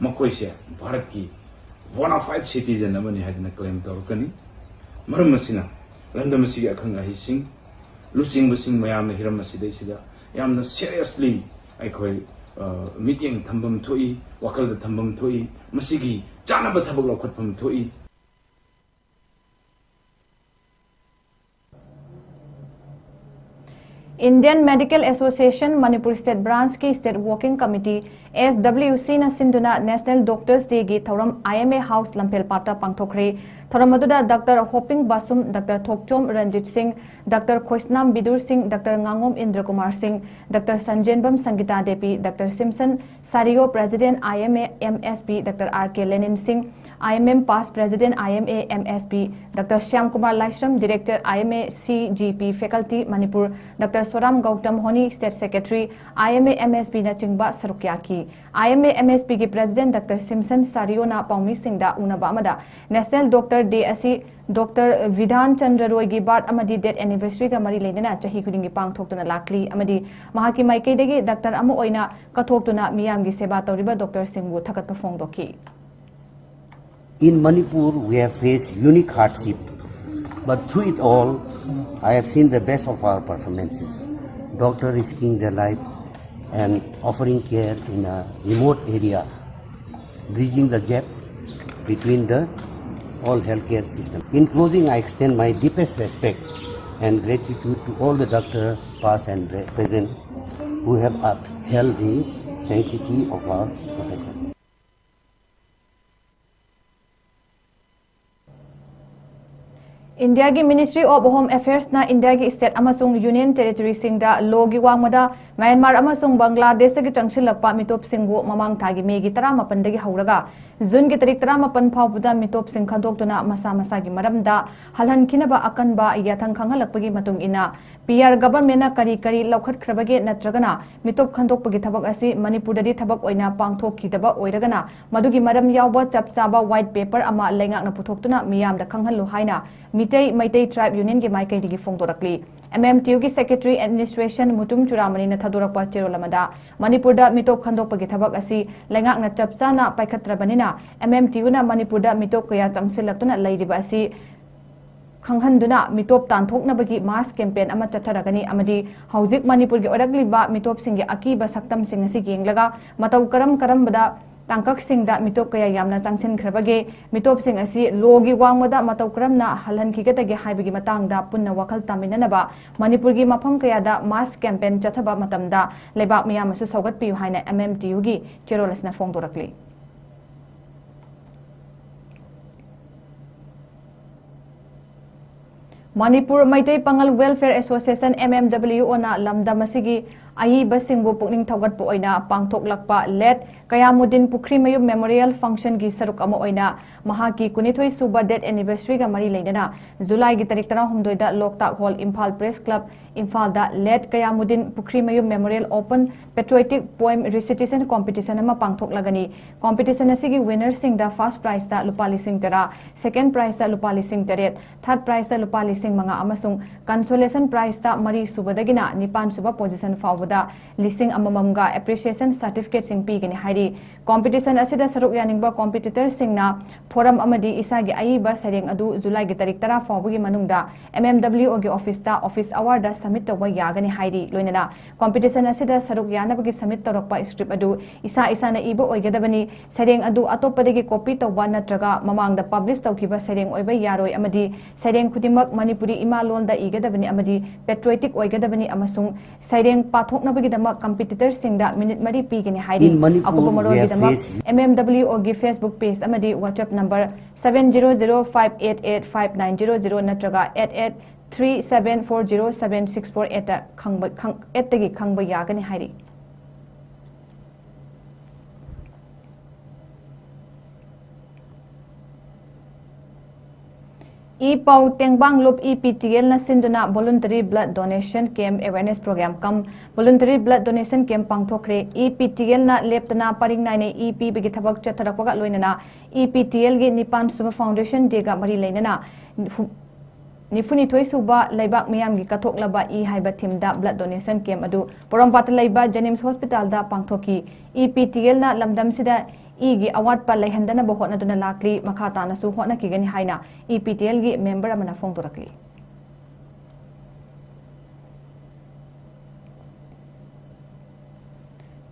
ꯃꯈꯣꯏꯁꯦ ꯚꯥꯔꯠꯀꯤ bona fide citizen ꯑꯃꯅꯤ ꯍꯥꯏꯗꯅ claim ꯇꯧꯔꯛꯀꯅꯤ꯫ ꯃꯔꯝ ꯑꯁꯤꯅ ꯂꯝꯗꯝ ꯑꯁꯤꯒꯤ ꯑꯈꯪ ꯑꯍꯩꯁꯤꯡ, ꯂꯨꯆꯤꯡꯕꯁꯤꯡ ꯃꯌꯥꯝꯅ ꯍꯤꯔꯝ ꯑꯁꯤꯗꯩꯁꯤꯗ ꯌꯥꯝꯅ seriously ꯑꯩꯈꯣꯏ, ꯑ, ꯃꯤꯠꯌꯦꯡ ꯊꯝꯐꯝ ꯊꯣꯛꯏ, ꯋꯥꯈꯜꯗ ꯊꯝꯐꯝ ꯊꯣꯛꯏ, ꯃꯁꯤꯒꯤ ꯆꯥꯅꯕ ꯊꯕꯛ ꯂꯧꯈꯠꯐꯝ ꯊꯣꯛꯏ꯫ Indian Medical Association Manipur State Branch ꯀꯤ State Working Committee, S W C ꯅ ꯁꯤꯟꯗꯨꯅ National Doctors Day ꯒꯤ ꯊꯧꯔꯝ I M A House ꯂꯝꯐꯦꯜꯄꯥꯠꯇ ꯄꯥꯡꯊꯣꯛꯈ꯭ꯔꯦ꯫ ꯊꯧꯔꯝ ꯑꯗꯨꯗ Doctor ꯍꯣꯄꯤꯡ ꯕꯥꯁꯨꯝ, Doctor ꯊꯣꯛꯆꯣꯝ ꯔꯟꯖꯤꯠ ꯁꯤꯡ, Doctor ꯈꯣꯏꯁꯅꯥꯝ ꯕꯤꯗꯨꯔ ꯁꯤꯡ, Doctor ꯉꯥꯉꯣꯝ ꯏꯟꯗ꯭ꯔ ꯀꯨꯃꯥꯔ ꯁꯤꯡ, Doctor ꯁꯟꯖꯦꯟꯕꯝ ꯁꯪꯒꯤꯇꯥ Devi, Doctor ꯁꯤꯝꯁꯟ ꯁꯥꯔꯤꯌꯣ, President I M A M S P, Doctor R K ꯂꯦꯅꯤꯟ ꯁꯤꯡ, I M M past President I M A M S P, Doctor Shyam Kumar Laishram, Director I M A C G P Faculty Manipur, Doctor Soram Gautam ꯍꯣꯅꯤ, State Secretary I M A M S P ꯅꯆꯤꯡꯕ ꯁꯔꯨꯛ ꯌꯥꯈꯤ꯫ I M A M S P ꯒꯤ President Doctor ꯁꯤꯝꯁꯟ ꯁꯥꯔꯤꯌꯣꯅ ꯄꯥꯎꯃꯤꯁꯤꯡꯗ ꯎꯅꯕ ꯑꯃꯗ National Doctor Day ꯑꯁꯤ Doctor ꯕꯤꯙꯥꯟ Chandra ꯔꯣꯏꯒꯤ birth ꯑꯃꯗꯤ death anniversary ꯒ ꯃꯔꯤ ꯂꯩꯅꯅ ꯆꯍꯤ ꯈꯨꯗꯤꯡꯒꯤ ꯄꯥꯡꯊꯣꯛꯇꯨꯅ ꯂꯥꯛꯂꯤ ꯑꯃꯗꯤ ꯃꯍꯥꯛꯀꯤ ꯃꯥꯏꯀꯩꯗꯒꯤ doctor ꯑꯃ ꯑꯣꯏꯅ ꯀꯠꯊꯣꯛꯇꯨꯅ ꯃꯤꯌꯥꯝꯒꯤ ꯁꯦꯕꯥ ꯇꯧꯔꯤꯕ doctor ꯁꯤꯡꯕꯨ ꯊꯥꯒꯠꯄ ꯐꯣꯡꯗꯣꯛꯈꯤ꯫ In Manipur, we have faced unique hardship, but through it all, I have seen the best of our performances. Doctor risking their life and offering care in a remote area, bridging the gap between the all healthcare system. In closing, I extend my deepest respect and gratitude to all the doctor, past and pre- present, who have upheld the sanctity of our profession. India ꯒꯤ Ministry of Home Affairs ꯅ India ꯒꯤ state ꯑꯃꯁꯨꯡ union territory ꯁꯤꯡꯗ law ꯒꯤ ꯋꯥꯡꯃꯗ Myanmar ꯑꯃꯁꯨꯡ Bangladesh ꯇꯒꯤ ꯆꯪꯁꯤꯜꯂꯛꯄ ꯃꯤꯇꯣꯞꯁꯤꯡꯕꯨ ꯃꯃꯥꯡ ꯊꯥꯒꯤ May ꯒꯤ ꯇꯔꯥꯃꯥꯄꯟꯗꯒꯤ ꯍꯧꯔꯒ June ꯒꯤ ꯇꯥꯔꯤꯛ ꯇꯔꯥꯃꯥꯄꯟ ꯐꯥꯎꯕꯗ ꯃꯤꯇꯣꯞꯁꯤꯡ ꯈꯟꯗꯣꯛꯇꯨꯅ ꯃꯁꯥ ꯃꯁꯥꯒꯤ ꯃꯔꯝꯗ ꯍꯜꯍꯟꯈꯤꯅꯕ ꯑꯀꯟꯕ ꯌꯥꯊꯪ ꯈꯪꯍꯜꯂꯛꯄꯒꯤ ꯃꯇꯨꯡ ꯏꯟꯅ P R government ꯅ ꯀꯔꯤ ꯀꯔꯤ ꯂꯧꯈꯠꯈ꯭ꯔꯕꯒꯦ ꯅꯠꯇ꯭ꯔꯒꯅ ꯃꯤꯇꯣꯞ ꯈꯟꯗꯣꯛꯄꯒꯤ ꯊꯕꯛ ꯑꯁꯤ ꯃꯅꯤꯄꯨꯔꯗꯗꯤ ꯊꯕꯛ ꯑꯣꯏꯅ ꯄꯥꯡꯊꯣꯛꯈꯤꯗꯕ ꯑꯣꯏꯔꯒꯅ ꯃꯗꯨꯒꯤ ꯃꯔꯝ ꯌꯥꯎꯕ ꯆꯞ ꯆꯥꯕ white paper ꯑꯃ ꯂꯩꯉꯥꯛꯅ ꯄꯨꯊꯣꯛꯇꯨꯅ ꯃꯤꯌꯥꯝꯗ ꯈꯪꯍꯜꯂꯨ ꯍꯥꯏꯅ ꯃꯩꯇꯩ ꯃꯩꯇꯩ ꯇ꯭ꯔꯥꯏꯕ ꯌꯨꯅꯤꯌꯟꯒꯤ ꯃꯥꯏꯀꯩꯗꯒꯤ ꯐꯣꯡꯗꯣꯔꯛꯂꯤ꯫ ꯑꯦꯝ ꯑꯦꯝ ꯇꯤ ꯌꯨꯒꯤ ꯁꯦꯀ꯭ꯔꯦꯇꯔꯤ ꯑꯦꯗꯃꯤꯅꯤꯁꯇ꯭ꯔꯦꯁꯟ ꯃꯨꯇꯨꯝ ꯆꯨꯔꯥꯃꯅꯤꯅ ꯊꯥꯗꯣꯔꯛꯄ ꯆꯦꯔꯣꯜ ꯑꯃꯗ, ꯃꯅꯤꯄꯨꯔꯗ ꯃꯤꯇꯣꯞ ꯈꯟꯗꯣꯛꯄꯒꯤ ꯊꯕꯛ ꯑꯁꯤ ꯂꯩꯉꯥꯛꯅ ꯆꯞ ꯆꯥꯅ ꯄꯥꯏꯈꯠꯇ꯭ꯔꯕꯅꯤꯅ, ꯑꯦꯝ ꯑꯦꯝ ꯇꯤ ꯌꯨꯅ ꯃꯅꯤꯄꯨꯔꯗ ꯃꯤꯇꯣꯞ ꯀꯌꯥ ꯆꯪꯁꯤꯜꯂꯛꯇꯨꯅ ꯂꯩꯔꯤꯕ ꯑꯁꯤ ꯈꯪꯍꯟꯗꯨꯅ ꯃꯤꯇꯣꯞ ꯇꯥꯟꯊꯣꯛꯅꯕꯒꯤ ꯃꯥꯁ ꯀꯦꯝꯄꯦꯟ ꯑꯃ ꯆꯠꯊꯔꯒꯅꯤ ꯑꯃꯗꯤ ꯍꯧꯖꯤꯛ ꯃꯅꯤꯄꯨꯔꯒꯤ ꯑꯣꯏꯔꯛꯂꯤꯕ ꯃꯤꯇꯣꯞꯁꯤꯡꯒꯤ ꯑꯀꯤꯕ ꯁꯛꯇꯝꯁꯤꯡ ꯑꯁꯤ ꯌꯦꯡꯂꯒ ꯃꯇꯧ ꯀꯔꯝ ꯀꯔꯝꯕꯗ ꯇꯥꯡꯀꯛꯁꯤꯡꯗ ꯃꯤꯇꯣꯞ ꯀꯌꯥ ꯌꯥꯝꯅ ꯆꯪꯁꯤꯟꯈ꯭ꯔꯕꯒꯦ, ꯃꯤꯇꯣꯞꯁꯤꯡ ꯑꯁꯤ ꯂꯣꯒꯤ ꯋꯥꯡꯃꯗ ꯃꯇꯧ ꯀꯔꯝꯅ ꯍꯜꯍꯟꯈꯤꯒꯗꯒꯦ ꯍꯥꯏꯕꯒꯤ ꯃꯇꯥꯡꯗ ꯄꯨꯟꯅ ꯋꯥꯈꯜ ꯇꯥꯃꯤꯟꯅꯅꯕ ꯃꯅꯤꯄꯨꯔꯒꯤ ꯃꯐꯝ ꯀꯌꯥꯗ ꯃꯥꯁ ꯀꯦꯝꯄꯦꯟ ꯆꯠꯊꯕ ꯃꯇꯝꯗ ꯂꯩꯕꯥꯛ ꯃꯤꯌꯥꯝ ꯑꯁꯨ ꯁꯧꯒꯠꯄꯤꯌꯨ ꯍꯥꯏꯅ ꯑꯦꯝ ꯑꯦꯝ ꯇꯤ ꯌꯨꯒꯤ ꯆꯦꯔꯣꯜ ꯑꯁꯤꯅ ꯐꯣꯡꯗꯣꯔꯛꯂꯤ꯫ ꯃꯅꯤꯄꯨꯔ ꯃꯩꯇꯩ ꯄꯥꯉꯜ ꯋꯦꯜꯐꯤꯌꯔ ꯑꯦꯁꯣꯁꯤꯌꯦꯁꯟ, ꯑꯦꯝ ꯑꯦꯝ ꯗꯕ꯭ꯂꯤꯌꯨ ꯑꯣꯅ ꯂꯝꯗꯝ ꯑꯁꯤꯒꯤ ꯑꯏꯕꯁꯤꯡꯕꯨ ꯄꯨꯛꯅꯤꯡ ꯊꯧꯒꯠꯄ ꯑꯣꯏꯅ ꯄꯥꯡꯊꯣꯛꯂꯛꯄ ꯂꯦꯠ ꯀꯌꯥꯃꯨꯗꯤꯟ ꯄꯨꯈ꯭ꯔꯤꯃꯌꯨꯝ ꯃꯦꯃꯣꯔꯤꯌꯦꯜ ꯐꯪꯁꯟꯒꯤ ꯁꯔꯨꯛ ꯑꯃ ꯑꯣꯏꯅ ꯃꯍꯥꯛꯀꯤ ꯀꯨꯟꯅꯤꯊꯣꯏ ꯁꯨꯕ ꯗꯦꯠ ꯑꯦꯅꯤꯚꯔꯁꯔꯤꯒ ꯃꯔꯤ ꯂꯩꯅꯅ ꯖꯨꯂꯥꯏꯒꯤ ꯇꯥꯔꯤꯛ ꯇꯔꯥꯍꯨꯝꯗꯣꯏꯗ ꯂꯣꯛꯇꯥꯛ ꯍꯣꯜ, ꯏꯝꯐꯥꯜ ꯄ꯭ꯔꯦꯁ ꯀ꯭ꯂꯕ, ꯏꯝꯐꯥꯜꯗ late Kayamuddin Pukhrimayum memorial open patriotic poem recitation competition ꯑꯃ ꯄꯥꯡꯊꯣꯛꯂꯒꯅꯤ꯫ ꯀꯣꯝꯄꯤꯇꯤꯁꯟ ꯑꯁꯤꯒꯤ ꯋꯤꯟꯅꯔꯁꯤꯡꯗ ꯐꯥꯔꯁ ꯄ꯭ꯔꯥꯏꯖꯇ ꯂꯨꯄꯥ ꯂꯤꯁꯤꯡ ꯇꯔꯥ, ꯁꯦꯀꯦꯟ ꯄ꯭ꯔꯥꯏꯖꯇ ꯂꯨꯄꯥ ꯂꯤꯁꯤꯡ ꯇꯔꯦꯠ, ꯊꯥꯔꯠ ꯄ꯭ꯔꯥꯏꯖꯇ ꯂꯨꯄꯥ ꯂꯤꯁꯤꯡ ꯃꯉꯥ ꯑꯃꯁꯨꯡ ꯀꯟꯁꯣꯂꯦꯁꯟ ꯄ꯭ꯔꯥꯏꯖꯇ ꯃꯔꯤ ꯁꯨꯕꯗꯒꯤꯅ ꯅꯤꯄꯥꯟ ꯁꯨꯕ ꯄꯣꯖꯤꯁꯟ ꯐꯥꯎꯕꯗ ꯂꯤꯁꯤꯡ ꯑꯃꯃꯝꯒ ꯑꯦꯄ꯭ꯔꯤꯁꯤꯌꯦꯁꯟ ꯁꯥꯔꯇꯤꯐꯤꯀꯦꯠꯁꯤꯡ ꯄꯤꯒꯅꯤ ꯍꯥꯏꯔꯤ꯫ ꯀꯣꯝꯄꯤꯇꯤꯁꯟ ꯑꯁꯤꯗ ꯁꯔꯨꯛ ꯌꯥꯅꯤꯡꯕ ꯀꯣꯝꯄꯤꯇꯤꯇꯔꯁꯤꯡꯅ ꯐꯣꯔꯝ ꯑꯃꯗꯤ ꯏꯁꯥꯒꯤ ꯑꯏꯕ ꯁꯩꯔꯦꯡ ꯑꯗꯨ ꯖꯨꯂꯥꯏꯒꯤ ꯇꯥꯔꯤꯛ ꯇꯔꯥ ꯐꯥꯎꯕꯒꯤ ꯃꯅꯨꯡꯗ ꯑꯦꯝ ꯑꯦꯝ ꯗꯕ꯭ꯂꯤꯌꯨ ꯑꯣꯒꯤ ꯑꯣꯐꯤꯁꯇ ꯑꯣꯐꯤꯁ ꯑꯋꯥꯔꯗ ꯁꯕꯃꯤꯠ ꯇꯧꯕ ꯌꯥꯒꯅꯤ ꯍꯥꯏꯔꯤ꯫ ꯂꯣꯏꯅꯅ ꯀꯣꯝꯄꯤꯇꯤꯁꯟ ꯑꯁꯤꯗ ꯁꯔꯨꯛ ꯌꯥꯅꯕꯒꯤ ꯁꯕꯃꯤꯠ ꯇꯧꯔꯛꯄ ꯁ꯭ꯀ꯭ꯔꯤꯞ ꯑꯗꯨ ꯏꯁꯥ ꯏꯁꯥꯅ ꯏꯕ ꯑꯣꯏꯒꯗꯕꯅꯤ꯫ ꯁꯩꯔꯦꯡ ꯑꯗꯨ ꯑꯇꯣꯞꯄꯗꯒꯤ ꯀꯣꯄꯤ ꯇꯧꯕ ꯅꯠꯇ꯭ꯔꯒ ꯃꯃꯥꯡꯗ ꯄꯕ꯭ꯂꯤꯁ ꯇꯧꯈꯤꯕ ꯁꯩꯔꯦꯡ ꯑꯣꯏꯕ ꯌꯥꯔꯣꯏ ꯑꯃꯗꯤ ꯁꯩꯔꯦꯡ ꯈꯨꯗꯤꯡꯃꯛ ꯃꯅꯤꯄꯨꯔꯤ ꯏꯃꯥ ꯂꯣꯟꯗ ꯏꯒꯗꯕꯅꯤ ꯑꯃꯗꯤ ꯄꯦꯇ꯭ꯔꯣꯏꯇꯤꯛ ꯑꯣꯏꯒꯗꯕꯅꯤ ꯑꯃꯁꯨꯡ ꯁꯩꯔꯦꯡ ꯄꯥꯊꯣꯛꯅꯕꯒꯤꯗꯃꯛ ꯀꯝꯄꯤꯇꯤꯇꯔꯁꯤꯡꯗ ꯃꯤꯅꯤꯠ ꯃꯔꯤ ꯄꯤꯒꯅꯤ ꯍꯥꯏꯔꯤ꯫ In Manipur, ꯑꯀꯨꯞꯄ we have ꯃꯔꯣꯜꯒꯤꯗꯃꯛ faced ꯑꯦꯝ ꯑꯦꯝ ꯗꯕ꯭ꯂꯤꯌꯨ ꯑꯣꯒꯤ ꯐꯦꯁꯕꯨꯛ ꯄꯦꯖ ꯑꯃꯗꯤ WhatsApp number seven zero zero five eight eight five nine zero zero ꯅꯠꯇ꯭ꯔꯒ eight eight three seven four zero seven six four ꯑꯩꯠꯇ ꯈꯪꯕ, ꯈꯪ-, ꯑꯩꯠꯇꯒꯤ ꯈꯪꯕ ꯌꯥꯒꯅꯤ ꯍꯥꯏꯔꯤ꯫ ꯏ ꯄꯥꯎ ꯇꯦꯡꯕꯥꯡꯂꯨꯞ ꯏ ꯄꯤ ꯇꯤ ꯑꯦꯜꯅ ꯁꯤꯟꯗꯨꯅ Voluntary Blood Donation Camp Awareness Program cum Voluntary Blood Donation Camp ꯄꯥꯡꯊꯣꯛꯈ꯭ꯔꯦ꯫ E P T ꯑꯦꯜꯅ ꯂꯦꯞꯇꯅ ꯄꯔꯤꯡ ꯅꯥꯏꯅ ꯏ ꯄꯤꯕꯒꯤ ꯊꯕꯛ ꯆꯠꯊꯔꯛꯄꯒ ꯂꯣꯏꯅꯅ ꯏ ꯄꯤ ꯇꯤ ꯑꯦꯜꯒꯤ ꯅꯤꯄꯥꯟ ꯁꯨꯕ Foundation Dayꯒ ꯃꯔꯤ ꯂꯩꯅꯅ ꯍꯨ-, ꯅꯤꯐꯨꯅꯤꯊꯣꯏ ꯁꯨꯕ ꯂꯩꯕꯥꯛ ꯃꯤꯌꯥꯝꯒꯤ ꯀꯠꯊꯣꯛꯂꯕ ꯏ ꯍꯥꯏꯕ ꯊꯤꯝꯗ ꯕ꯭ꯂꯗ ꯗꯣꯅꯦꯁꯟ ꯀꯦꯝ ꯑꯗꯨ ꯄꯣꯔꯣꯝꯄꯥꯠꯇ ꯂꯩꯕ ꯖꯦꯅꯤꯝꯁ ꯍꯣꯁꯄꯤꯇꯥꯜꯗ ꯄꯥꯡꯊꯣꯛꯈꯤ꯫ ꯏ ꯄꯤ ꯇꯤ ꯑꯦꯜꯅ ꯂꯝꯗꯝꯁꯤꯗ ꯏꯒꯤ ꯑꯋꯥꯠꯄ ꯂꯩꯍꯟꯗꯅꯕ ꯍꯣꯠꯅꯗꯨꯅ ꯂꯥꯛꯂꯤ, ꯃꯈꯥ ꯇꯥꯅꯁꯨ ꯍꯣꯠꯅꯈꯤꯒꯅꯤ ꯍꯥꯏꯅ ꯏ ꯄꯤ ꯇꯤ ꯑꯦꯜꯒꯤ ꯃꯦꯝꯕꯔ ꯑꯃꯅ ꯐꯣꯡꯗꯣꯔꯛꯂꯤ꯫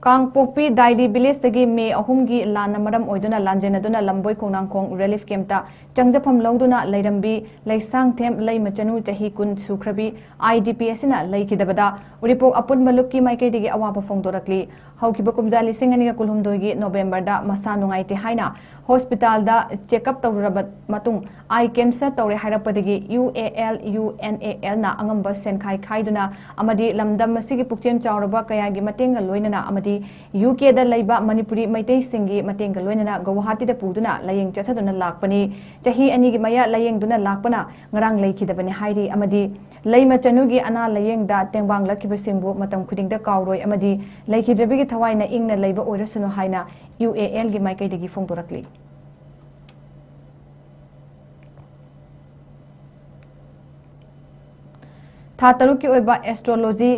ꯀꯥꯡꯄꯣꯛꯄꯤ ꯗꯥꯏꯂꯤ ꯚꯤꯂꯦꯖꯇꯒꯤ ꯃꯦ ꯑꯍꯨꯝꯒꯤ ꯂꯥꯟꯅ ꯃꯔꯝ ꯑꯣꯏꯗꯨꯅ ꯂꯥꯟꯖꯦꯟꯅꯗꯨꯅ ꯂꯝꯕꯣꯏ ꯈꯣꯡꯅꯥꯡꯈꯣꯡ ꯔꯤꯂꯤꯐ ꯀꯦꯝꯞꯇ ꯆꯪꯖꯐꯝ ꯂꯧꯗꯨꯅ ꯂꯩꯔꯝꯕꯤ ꯂꯩꯁꯥꯡꯊꯦꯝ ꯂꯩꯃꯆꯅꯨ ꯆꯍꯤ ꯀꯨꯟ ꯁꯨꯈ꯭ꯔꯕꯤ ꯑꯥꯏ ꯗꯤ ꯄꯤ ꯑꯁꯤꯅ ꯂꯩꯈꯤꯗꯕꯗ ꯎꯔꯤꯄꯣꯛ ꯑꯄꯨꯟꯕ ꯂꯨꯞꯀꯤ ꯃꯥꯏꯀꯩꯗꯒꯤ ꯑꯋꯥꯕ ꯐꯣꯡꯗꯣꯔꯛꯂꯤ꯫ ꯍꯧꯈꯤꯕ ꯀꯨꯝꯖꯥ ꯂꯤꯁꯤꯡ ꯑꯅꯤꯒ ꯀꯨꯟꯍꯨꯝꯗꯣꯏꯒꯤ ꯅꯣꯕꯦꯝꯕꯔꯗ ꯃꯁꯥ ꯅꯨꯡꯉꯥꯏꯇꯦ ꯍꯥꯏꯅ ꯍꯣꯁꯄꯤꯇꯥꯜꯗ ꯆꯦꯛꯑꯞ ꯇꯧꯔꯨꯔꯕ ꯃꯇꯨꯡ ꯑꯥꯏ ꯀꯦꯟꯁꯔ ꯇꯧꯔꯦ ꯍꯥꯏꯔꯛꯄꯗꯒꯤ U A L, U N A ꯑꯦꯜꯅ ꯑꯉꯝꯕ ꯁꯦꯟꯈꯥꯏ ꯈꯥꯏꯗꯨꯅ ꯑꯃꯗꯤ ꯂꯝꯗꯝ ꯑꯁꯤꯒꯤ ꯄꯨꯛꯆꯦꯜ ꯆꯥꯎꯔꯕ ꯀꯌꯥꯒꯤ ꯃꯇꯦꯡꯒ ꯂꯣꯏꯅꯅ ꯑꯃꯗꯤ ꯌꯨ ꯀꯦꯗ ꯂꯩꯕ ꯃꯅꯤꯄꯨꯔꯤ ꯃꯩꯇꯩꯁꯤꯡꯒꯤ ꯃꯇꯦꯡꯒ ꯂꯣꯏꯅꯅ ꯒꯧꯍꯥꯇꯤꯗ ꯄꯨꯗꯨꯅ ꯂꯥꯌꯦꯡ ꯆꯠꯊꯗꯨꯅ ꯂꯥꯛꯄꯅꯤ꯫ ꯆꯍꯤ ꯑꯅꯤꯒꯤ ꯃꯌꯥ ꯂꯥꯌꯦꯡꯗꯨꯅ ꯂꯥꯛꯄꯅ ꯉꯔꯥꯡ ꯂꯩꯈꯤꯗꯕꯅꯤ ꯍꯥꯏꯔꯤ ꯑꯃꯗꯤ ꯂꯩꯃ ꯆꯅꯨꯒꯤ ꯑꯅꯥ ꯂꯥꯌꯦꯡꯗ ꯇꯦꯡꯕꯥꯡꯂꯛꯈꯤꯕꯁꯤꯡꯕꯨ ꯃꯇꯝ ꯈꯨꯗꯤꯡꯗ ꯀꯥꯎꯔꯣꯏ ꯑꯃꯗꯤ ꯂꯩꯈꯤꯗ꯭ꯔꯕꯤꯒꯤ ꯊꯋꯥꯏꯅ ꯏꯪꯅ ꯂꯩꯕ ꯑꯣꯏꯔꯁꯅꯨ ꯍꯥꯏꯅ ꯌꯨ ꯑꯦ ꯑꯦꯜꯒꯤ ꯃꯥꯏꯀꯩꯗꯒꯤ ꯐꯣꯡꯗꯣꯔꯛꯂꯤ꯫ ꯊꯥ ꯇꯔꯨꯛꯀꯤ ꯑꯣꯏꯕ ꯑꯦꯁꯇ꯭ꯔꯣꯂꯣꯖꯤ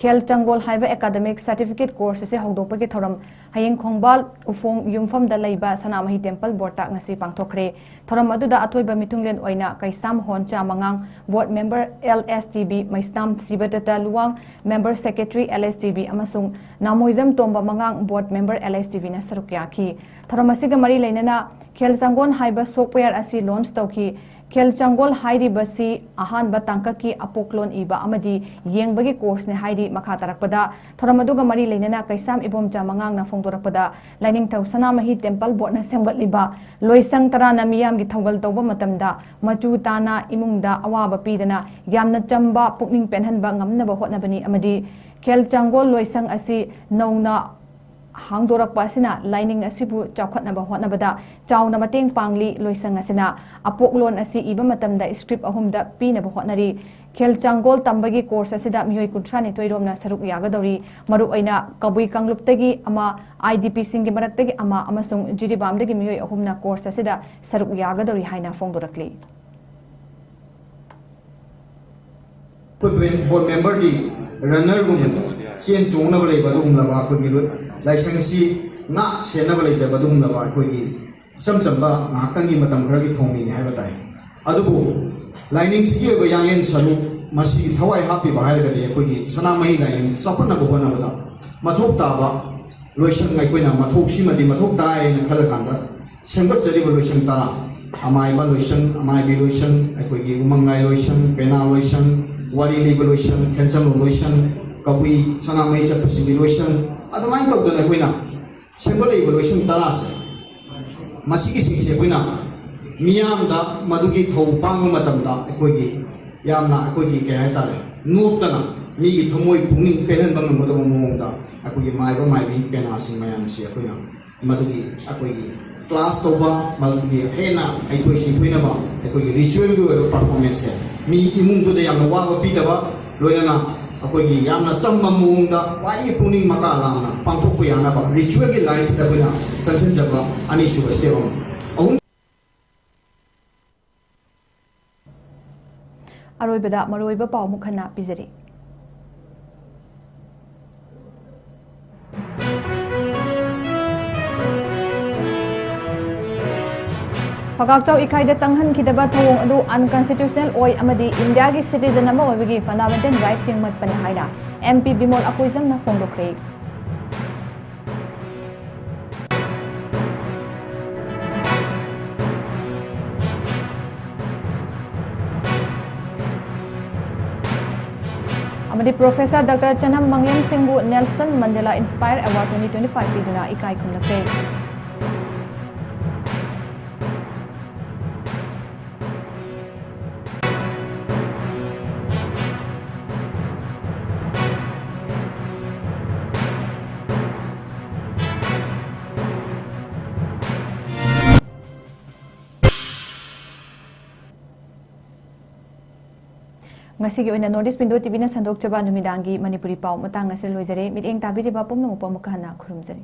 ꯈꯦꯜ ꯆꯪꯒꯣꯜ ꯍꯥꯏꯕ ꯑꯦꯀꯥꯗꯃꯤꯛ ꯁꯥꯔꯇꯤꯐꯤꯀꯦꯠ ꯀꯣꯔꯁ ꯑꯁꯤ ꯍꯧꯗꯣꯛꯄꯒꯤ ꯊꯧꯔꯝ ꯍꯌꯦꯡ ꯈꯣꯡꯕꯥꯜ ꯎꯐꯣꯡ ꯌꯨꯝꯐꯝꯗ ꯂꯩꯕ ꯁꯅꯥꯃꯍꯤ ꯇꯦꯝꯄꯜ ꯕꯣꯔꯗꯇ ꯉꯁꯤ ꯄꯥꯡꯊꯣꯛꯈ꯭ꯔꯦ꯫ ꯊꯧꯔꯝ ꯑꯗꯨꯗ ꯑꯊꯣꯏꯕ ꯃꯤꯊꯨꯡꯂꯦꯟ ꯑꯣꯏꯅ ꯀꯩꯁꯥꯝ ꯍꯣꯟꯆꯥ ꯃꯉꯥꯡ, board member L S T B, Meishtam Shibdatta Luwang, member secretary L S T B ꯑꯃꯁꯨꯡ ꯅꯥꯃꯣꯏꯖꯝ ꯇꯣꯝꯕ ꯃꯉꯥꯡ, board member L S T ꯕꯤꯅ ꯁꯔꯨꯛ ꯌꯥꯈꯤ꯫ ꯊꯧꯔꯝ ꯑꯁꯤꯒ ꯃꯔꯤ ꯂꯩꯅꯅ ꯈꯦꯜ ꯆꯪꯒꯣꯜ ꯍꯥꯏꯕ ꯁꯣꯐꯋꯦꯌꯔ ꯑꯁꯤ ꯂꯣꯟꯆ ꯇꯧꯈꯤ꯫ ꯈꯦꯜ ꯆꯪꯒꯣꯜ ꯍꯥꯏꯔꯤꯕꯁꯤ ꯑꯍꯥꯟꯕ ꯇꯥꯡꯀꯛꯀꯤ ꯑꯄꯣꯛꯂꯣꯟ ꯏꯕ ꯑꯃꯗꯤ ꯌꯦꯡꯕꯒꯤ ꯀꯣꯔꯁꯅꯤ ꯍꯥꯏꯔꯤ꯫ ꯃꯈꯥ ꯇꯥꯔꯛꯄꯗ ꯊꯧꯔꯝ ꯑꯗꯨꯒ ꯃꯔꯤ ꯂꯩꯅꯅ ꯀꯩꯁꯥꯝ ꯏꯕꯣꯝꯆꯥ ꯃꯉꯥꯡꯅ ꯐꯣꯡꯗꯣꯔꯛꯄꯗ, ꯂꯥꯏꯅꯤꯡꯊꯧ ꯁꯅꯥꯃꯍꯤ ꯇꯦꯝꯄꯜ ꯕꯣꯔꯗꯅ ꯁꯦꯝꯒꯠꯂꯤꯕ ꯂꯣꯏꯁꯪ ꯇꯔꯥꯅ ꯃꯤꯌꯥꯝꯒꯤ ꯊꯧꯒꯜ ꯇꯧꯕ ꯃꯇꯝꯗ ꯃꯆꯨ ꯇꯥꯅ ꯏꯃꯨꯡꯗ ꯑꯋꯥꯕ ꯄꯤꯗꯅ ꯌꯥꯝꯅ ꯆꯝꯕ ꯄꯨꯛꯅꯤꯡ ꯄꯦꯟꯍꯟꯕ ꯉꯝꯅꯕ ꯍꯣꯠꯅꯕꯅꯤ ꯑꯃꯗꯤ ꯈꯦꯜ ꯆꯪꯒꯣꯜ ꯂꯣꯏꯁꯪ ꯑꯁꯤ ꯅꯧꯅ ꯍꯥꯡꯗꯣꯔꯛꯄ ꯑꯁꯤꯅ ꯂꯥꯏꯅꯤꯡ ꯑꯁꯤꯕꯨ ꯆꯥꯎꯈꯠꯅꯕ ꯍꯣꯠꯅꯕꯗ ꯆꯥꯎꯅ ꯃꯇꯦꯡ ꯄꯥꯡꯂꯤ꯫ ꯂꯣꯏꯁꯪ ꯑꯁꯤꯅ ꯑꯄꯣꯛꯂꯣꯟ ꯑꯁꯤ ꯏꯕ ꯃꯇꯝꯗ ꯁ꯭ꯀ꯭ꯔꯤꯞ ꯑꯍꯨꯝꯗ ꯄꯤꯅꯕ ꯍꯣꯠꯅꯔꯤ꯫ ꯈꯦꯜ ꯆꯪꯒꯣꯜ ꯇꯝꯕꯒꯤ ꯀꯣꯔꯁ ꯑꯁꯤꯗ ꯃꯤꯑꯣꯏ ꯀꯨꯟꯊ꯭ꯔꯥꯅꯤꯊꯣꯏ ꯔꯣꯝꯅ ꯁꯔꯨꯛ ꯌꯥꯒꯗꯧꯔꯤ꯫ ꯃꯔꯨꯑꯣꯏꯅ ꯀꯕꯨꯏ ꯀꯥꯡꯂꯨꯞꯇꯒꯤ ꯑꯃ, ꯑꯥꯏ ꯗꯤ ꯄꯤꯁꯤꯡꯒꯤ ꯃꯔꯛꯇꯒꯤ ꯑꯃ ꯑꯃꯁꯨꯡ ꯖꯤꯔꯤꯕꯥꯝꯗꯒꯤ ꯃꯤꯑꯣꯏ ꯑꯍꯨꯝꯅ ꯀꯣꯔꯁ ꯑꯁꯤꯗ ꯁꯔꯨꯛ ꯌꯥꯒꯗꯧꯔꯤ ꯍꯥꯏꯅ ꯐꯣꯡꯗꯣꯔꯛꯂꯤ꯫ ꯑꯩꯈꯣꯏ ꯕꯣꯔꯗ ꯃꯦꯝꯕꯔꯗꯤ ꯔꯟꯅꯔꯒꯨꯝꯕꯅꯤ, ꯆꯦꯟ ꯆꯣꯡꯅꯕ ꯂꯩꯕ ꯑꯗꯨꯒꯨꯝꯂꯕ ꯑꯩꯈꯣꯏꯒꯤ ꯂꯣ-, ꯂꯥꯏꯁꯪꯁꯤ ꯉꯥꯛ ꯁꯦꯟꯅꯕ ꯂꯩꯖꯕ ꯑꯗꯨꯒꯨꯝꯂꯕ ꯑꯩꯈꯣꯏꯒꯤ ꯏꯆꯝ ꯆꯝꯕ ꯉꯥꯏꯍꯥꯛꯇꯪꯒꯤ ꯃꯇꯝ ꯈꯔꯒꯤ ꯊꯧꯃꯤꯅꯤ ꯍꯥꯏꯕ ꯇꯥꯏ꯫ ꯑꯗꯨꯕꯨ ꯂꯥꯏꯅꯤꯡꯁꯤꯒꯤ ꯑꯣꯏꯕ ꯌꯥꯡꯂꯦꯟ ꯁꯔꯨꯛ ꯃꯁꯤꯒꯤ ꯊꯋꯥꯏ ꯍꯥꯞꯄꯤꯕ ꯍꯥꯏꯔꯒꯗꯤ ꯑꯩꯈꯣꯏꯒꯤ ꯁꯅꯥꯃꯍꯤ ꯂꯥꯏꯅꯤꯡꯁꯤ ꯆꯥꯎꯈꯠꯅꯕ ꯍꯣꯠꯅꯕꯗ ꯃꯊꯧ ꯇꯥꯕ ꯂꯣꯏꯁꯪ ꯑꯩꯈꯣꯏꯅ ꯃꯊꯧꯁꯤꯃꯗꯤ ꯃꯊꯧ ꯇꯥꯏ ꯍꯥꯏꯅ ꯈꯜꯂꯀꯥꯟꯗ ꯁꯦꯝꯒꯠꯆꯔꯤꯕ ꯂꯣꯏꯁꯪ ꯇꯔꯥ, ꯑꯃꯥꯏꯕ ꯂꯣꯏꯁꯪ, ꯑꯃꯥꯏꯕꯤ ꯂꯣꯏꯁꯪ, ꯑꯩꯈꯣꯏꯒꯤ ꯎꯃꯪꯂꯥꯏ ꯂꯣꯏꯁꯪ, ꯄꯦꯅꯥ ꯂꯣꯏꯁꯪ, ꯋꯥꯔꯤ ꯂꯤꯕ ꯂꯣꯏꯁꯪ, ꯈꯦꯟꯆꯝꯂꯣ ꯂꯣꯏꯁꯪ, ꯀꯕꯨꯏ ꯁꯅꯥꯃꯍꯤ ꯆꯠꯄꯁꯤꯡꯒꯤ ꯂꯣꯏꯁꯪ, ꯑꯗꯨꯃꯥꯏꯅ ꯇꯧꯗꯅ ꯑꯩꯈꯣꯏꯅ ꯁꯦꯝꯒꯠꯂꯛꯏꯕ ꯂꯣꯏꯁꯪ ꯇꯔꯥꯁꯦ, ꯃꯁꯤꯒꯤꯁꯤꯡꯁꯦ ꯑꯩꯈꯣꯏꯅ ꯃꯤꯌꯥꯝꯗ ꯃꯗꯨꯒꯤ ꯊꯧ ꯄꯥꯡꯕ ꯃꯇꯝꯗ ꯑꯩꯈꯣꯏꯒꯤ ꯌꯥꯝꯅ ꯑꯩꯈꯣꯏꯒꯤ ꯀꯩ ꯍꯥꯏꯇꯥꯔꯦ, ꯅꯣꯞꯇꯅ ꯃꯤꯒꯤ ꯊꯃꯣꯏ ꯄꯨꯛꯅꯤꯡ ꯄꯦꯜꯍꯟꯕ ꯉꯝꯒꯗꯕ ꯃꯑꯣꯡꯗ ꯑꯩꯈꯣꯏꯒꯤ ꯃꯥꯏꯕ ꯃꯥꯏꯕꯤ ꯄꯦꯅꯥꯁꯤꯡ ꯃꯌꯥꯝꯁꯤ ꯑꯩꯈꯣꯏꯅ ꯃꯗꯨꯒꯤ ꯑꯩꯈꯣꯏꯒꯤ ꯀ꯭ꯂꯥꯁ ꯇꯧꯕ, ꯃꯗꯨꯒꯤ ꯍꯦꯟꯅ ꯍꯩꯊꯣꯏ ꯁꯤꯡꯊꯣꯏꯅꯕ ꯑꯩꯈꯣꯏꯒꯤ ꯔꯤꯆꯨꯋꯦꯜꯒꯤ ꯑꯣꯏꯕ ꯄꯔꯐꯣꯔꯃꯦꯟꯁꯁꯦ ꯃꯤ ꯏꯃꯨꯡꯗꯨꯗ ꯌꯥꯝꯅ ꯋꯥꯕ ꯄꯤꯗꯕ, ꯂꯣꯏꯅꯅ ꯑꯩꯈꯣꯏꯒꯤ ꯌꯥꯝꯅ ꯆꯝꯕ ꯃꯑꯣꯡꯗ ꯈ꯭ꯋꯥꯏꯗꯒꯤ ꯄꯨꯛꯅꯤꯡ ꯃꯀꯥ ꯂꯥꯝꯅ ꯄꯥꯡꯊꯣꯛꯄ ꯌꯥꯅꯕ ꯔꯤꯆꯨꯋꯦꯜꯒꯤ ꯂꯥꯏꯟꯁꯤꯗ ꯑꯩꯈꯣꯏꯅ ꯆꯪꯁꯤꯟꯖꯕ ꯑꯅꯤꯁꯨꯕ ꯁ꯭ꯇꯦꯞ ꯑꯃ꯫ ꯑꯍꯨꯝ ꯑꯔꯣꯏꯕꯗ ꯃꯔꯨꯑꯣꯏꯕ ꯄꯥꯎ ꯑꯃꯨꯛ ꯍꯟꯅ ꯄꯤꯖꯔꯤ꯫ ꯐꯒꯥꯛꯆꯥꯎ ꯏꯀꯥꯏꯗ ꯆꯪꯍꯟꯈꯤꯗꯕ ꯊꯧꯑꯣꯡ ꯑꯗꯨ unconstitutional ꯑꯣꯏ ꯑꯃꯗꯤ ꯏꯟꯗꯤꯌꯥꯒꯤ citizen ꯑꯃ ꯑꯣꯏꯕꯒꯤ fundamental rightꯁꯤꯡ ꯃꯠꯄꯅꯤ ꯍꯥꯏꯅ MP ꯕꯤꯃꯣꯜ ꯑꯀꯣꯏꯖꯝꯅ ꯐꯣꯡꯗꯣꯛꯈ꯭ꯔꯦ꯫ ꯑꯃꯗꯤ Professor Doctor ꯆꯅꯝ ꯃꯪꯂꯦꯝ ꯁꯤꯡꯕꯨ Nelson Mandela Inspire Award twenty twenty-five ꯄꯤꯗꯨꯅ ꯏꯀꯥꯏ ꯈꯨꯝꯅꯈ꯭ꯔꯦ꯫ ꯉꯁꯤꯒꯤ ꯑꯣꯏꯅ North East Window TVꯅ ꯁꯟꯗꯣꯛꯆꯕ ꯅꯨꯃꯤꯗꯥꯡꯒꯤ ꯃꯅꯤꯄꯨꯔꯤ ꯄꯥꯎ ꯃꯇꯥꯡ ꯑꯁꯤꯗ ꯂꯣꯏꯖꯔꯦ꯫ ꯃꯤꯠꯌꯦꯡ ꯇꯥꯕꯤꯔꯤꯕ ꯄꯨꯝꯅꯃꯛꯄꯨ ꯑꯃꯨꯛꯀ ꯍꯟꯅ ꯈꯨꯔꯨꯝꯖꯔꯤ꯫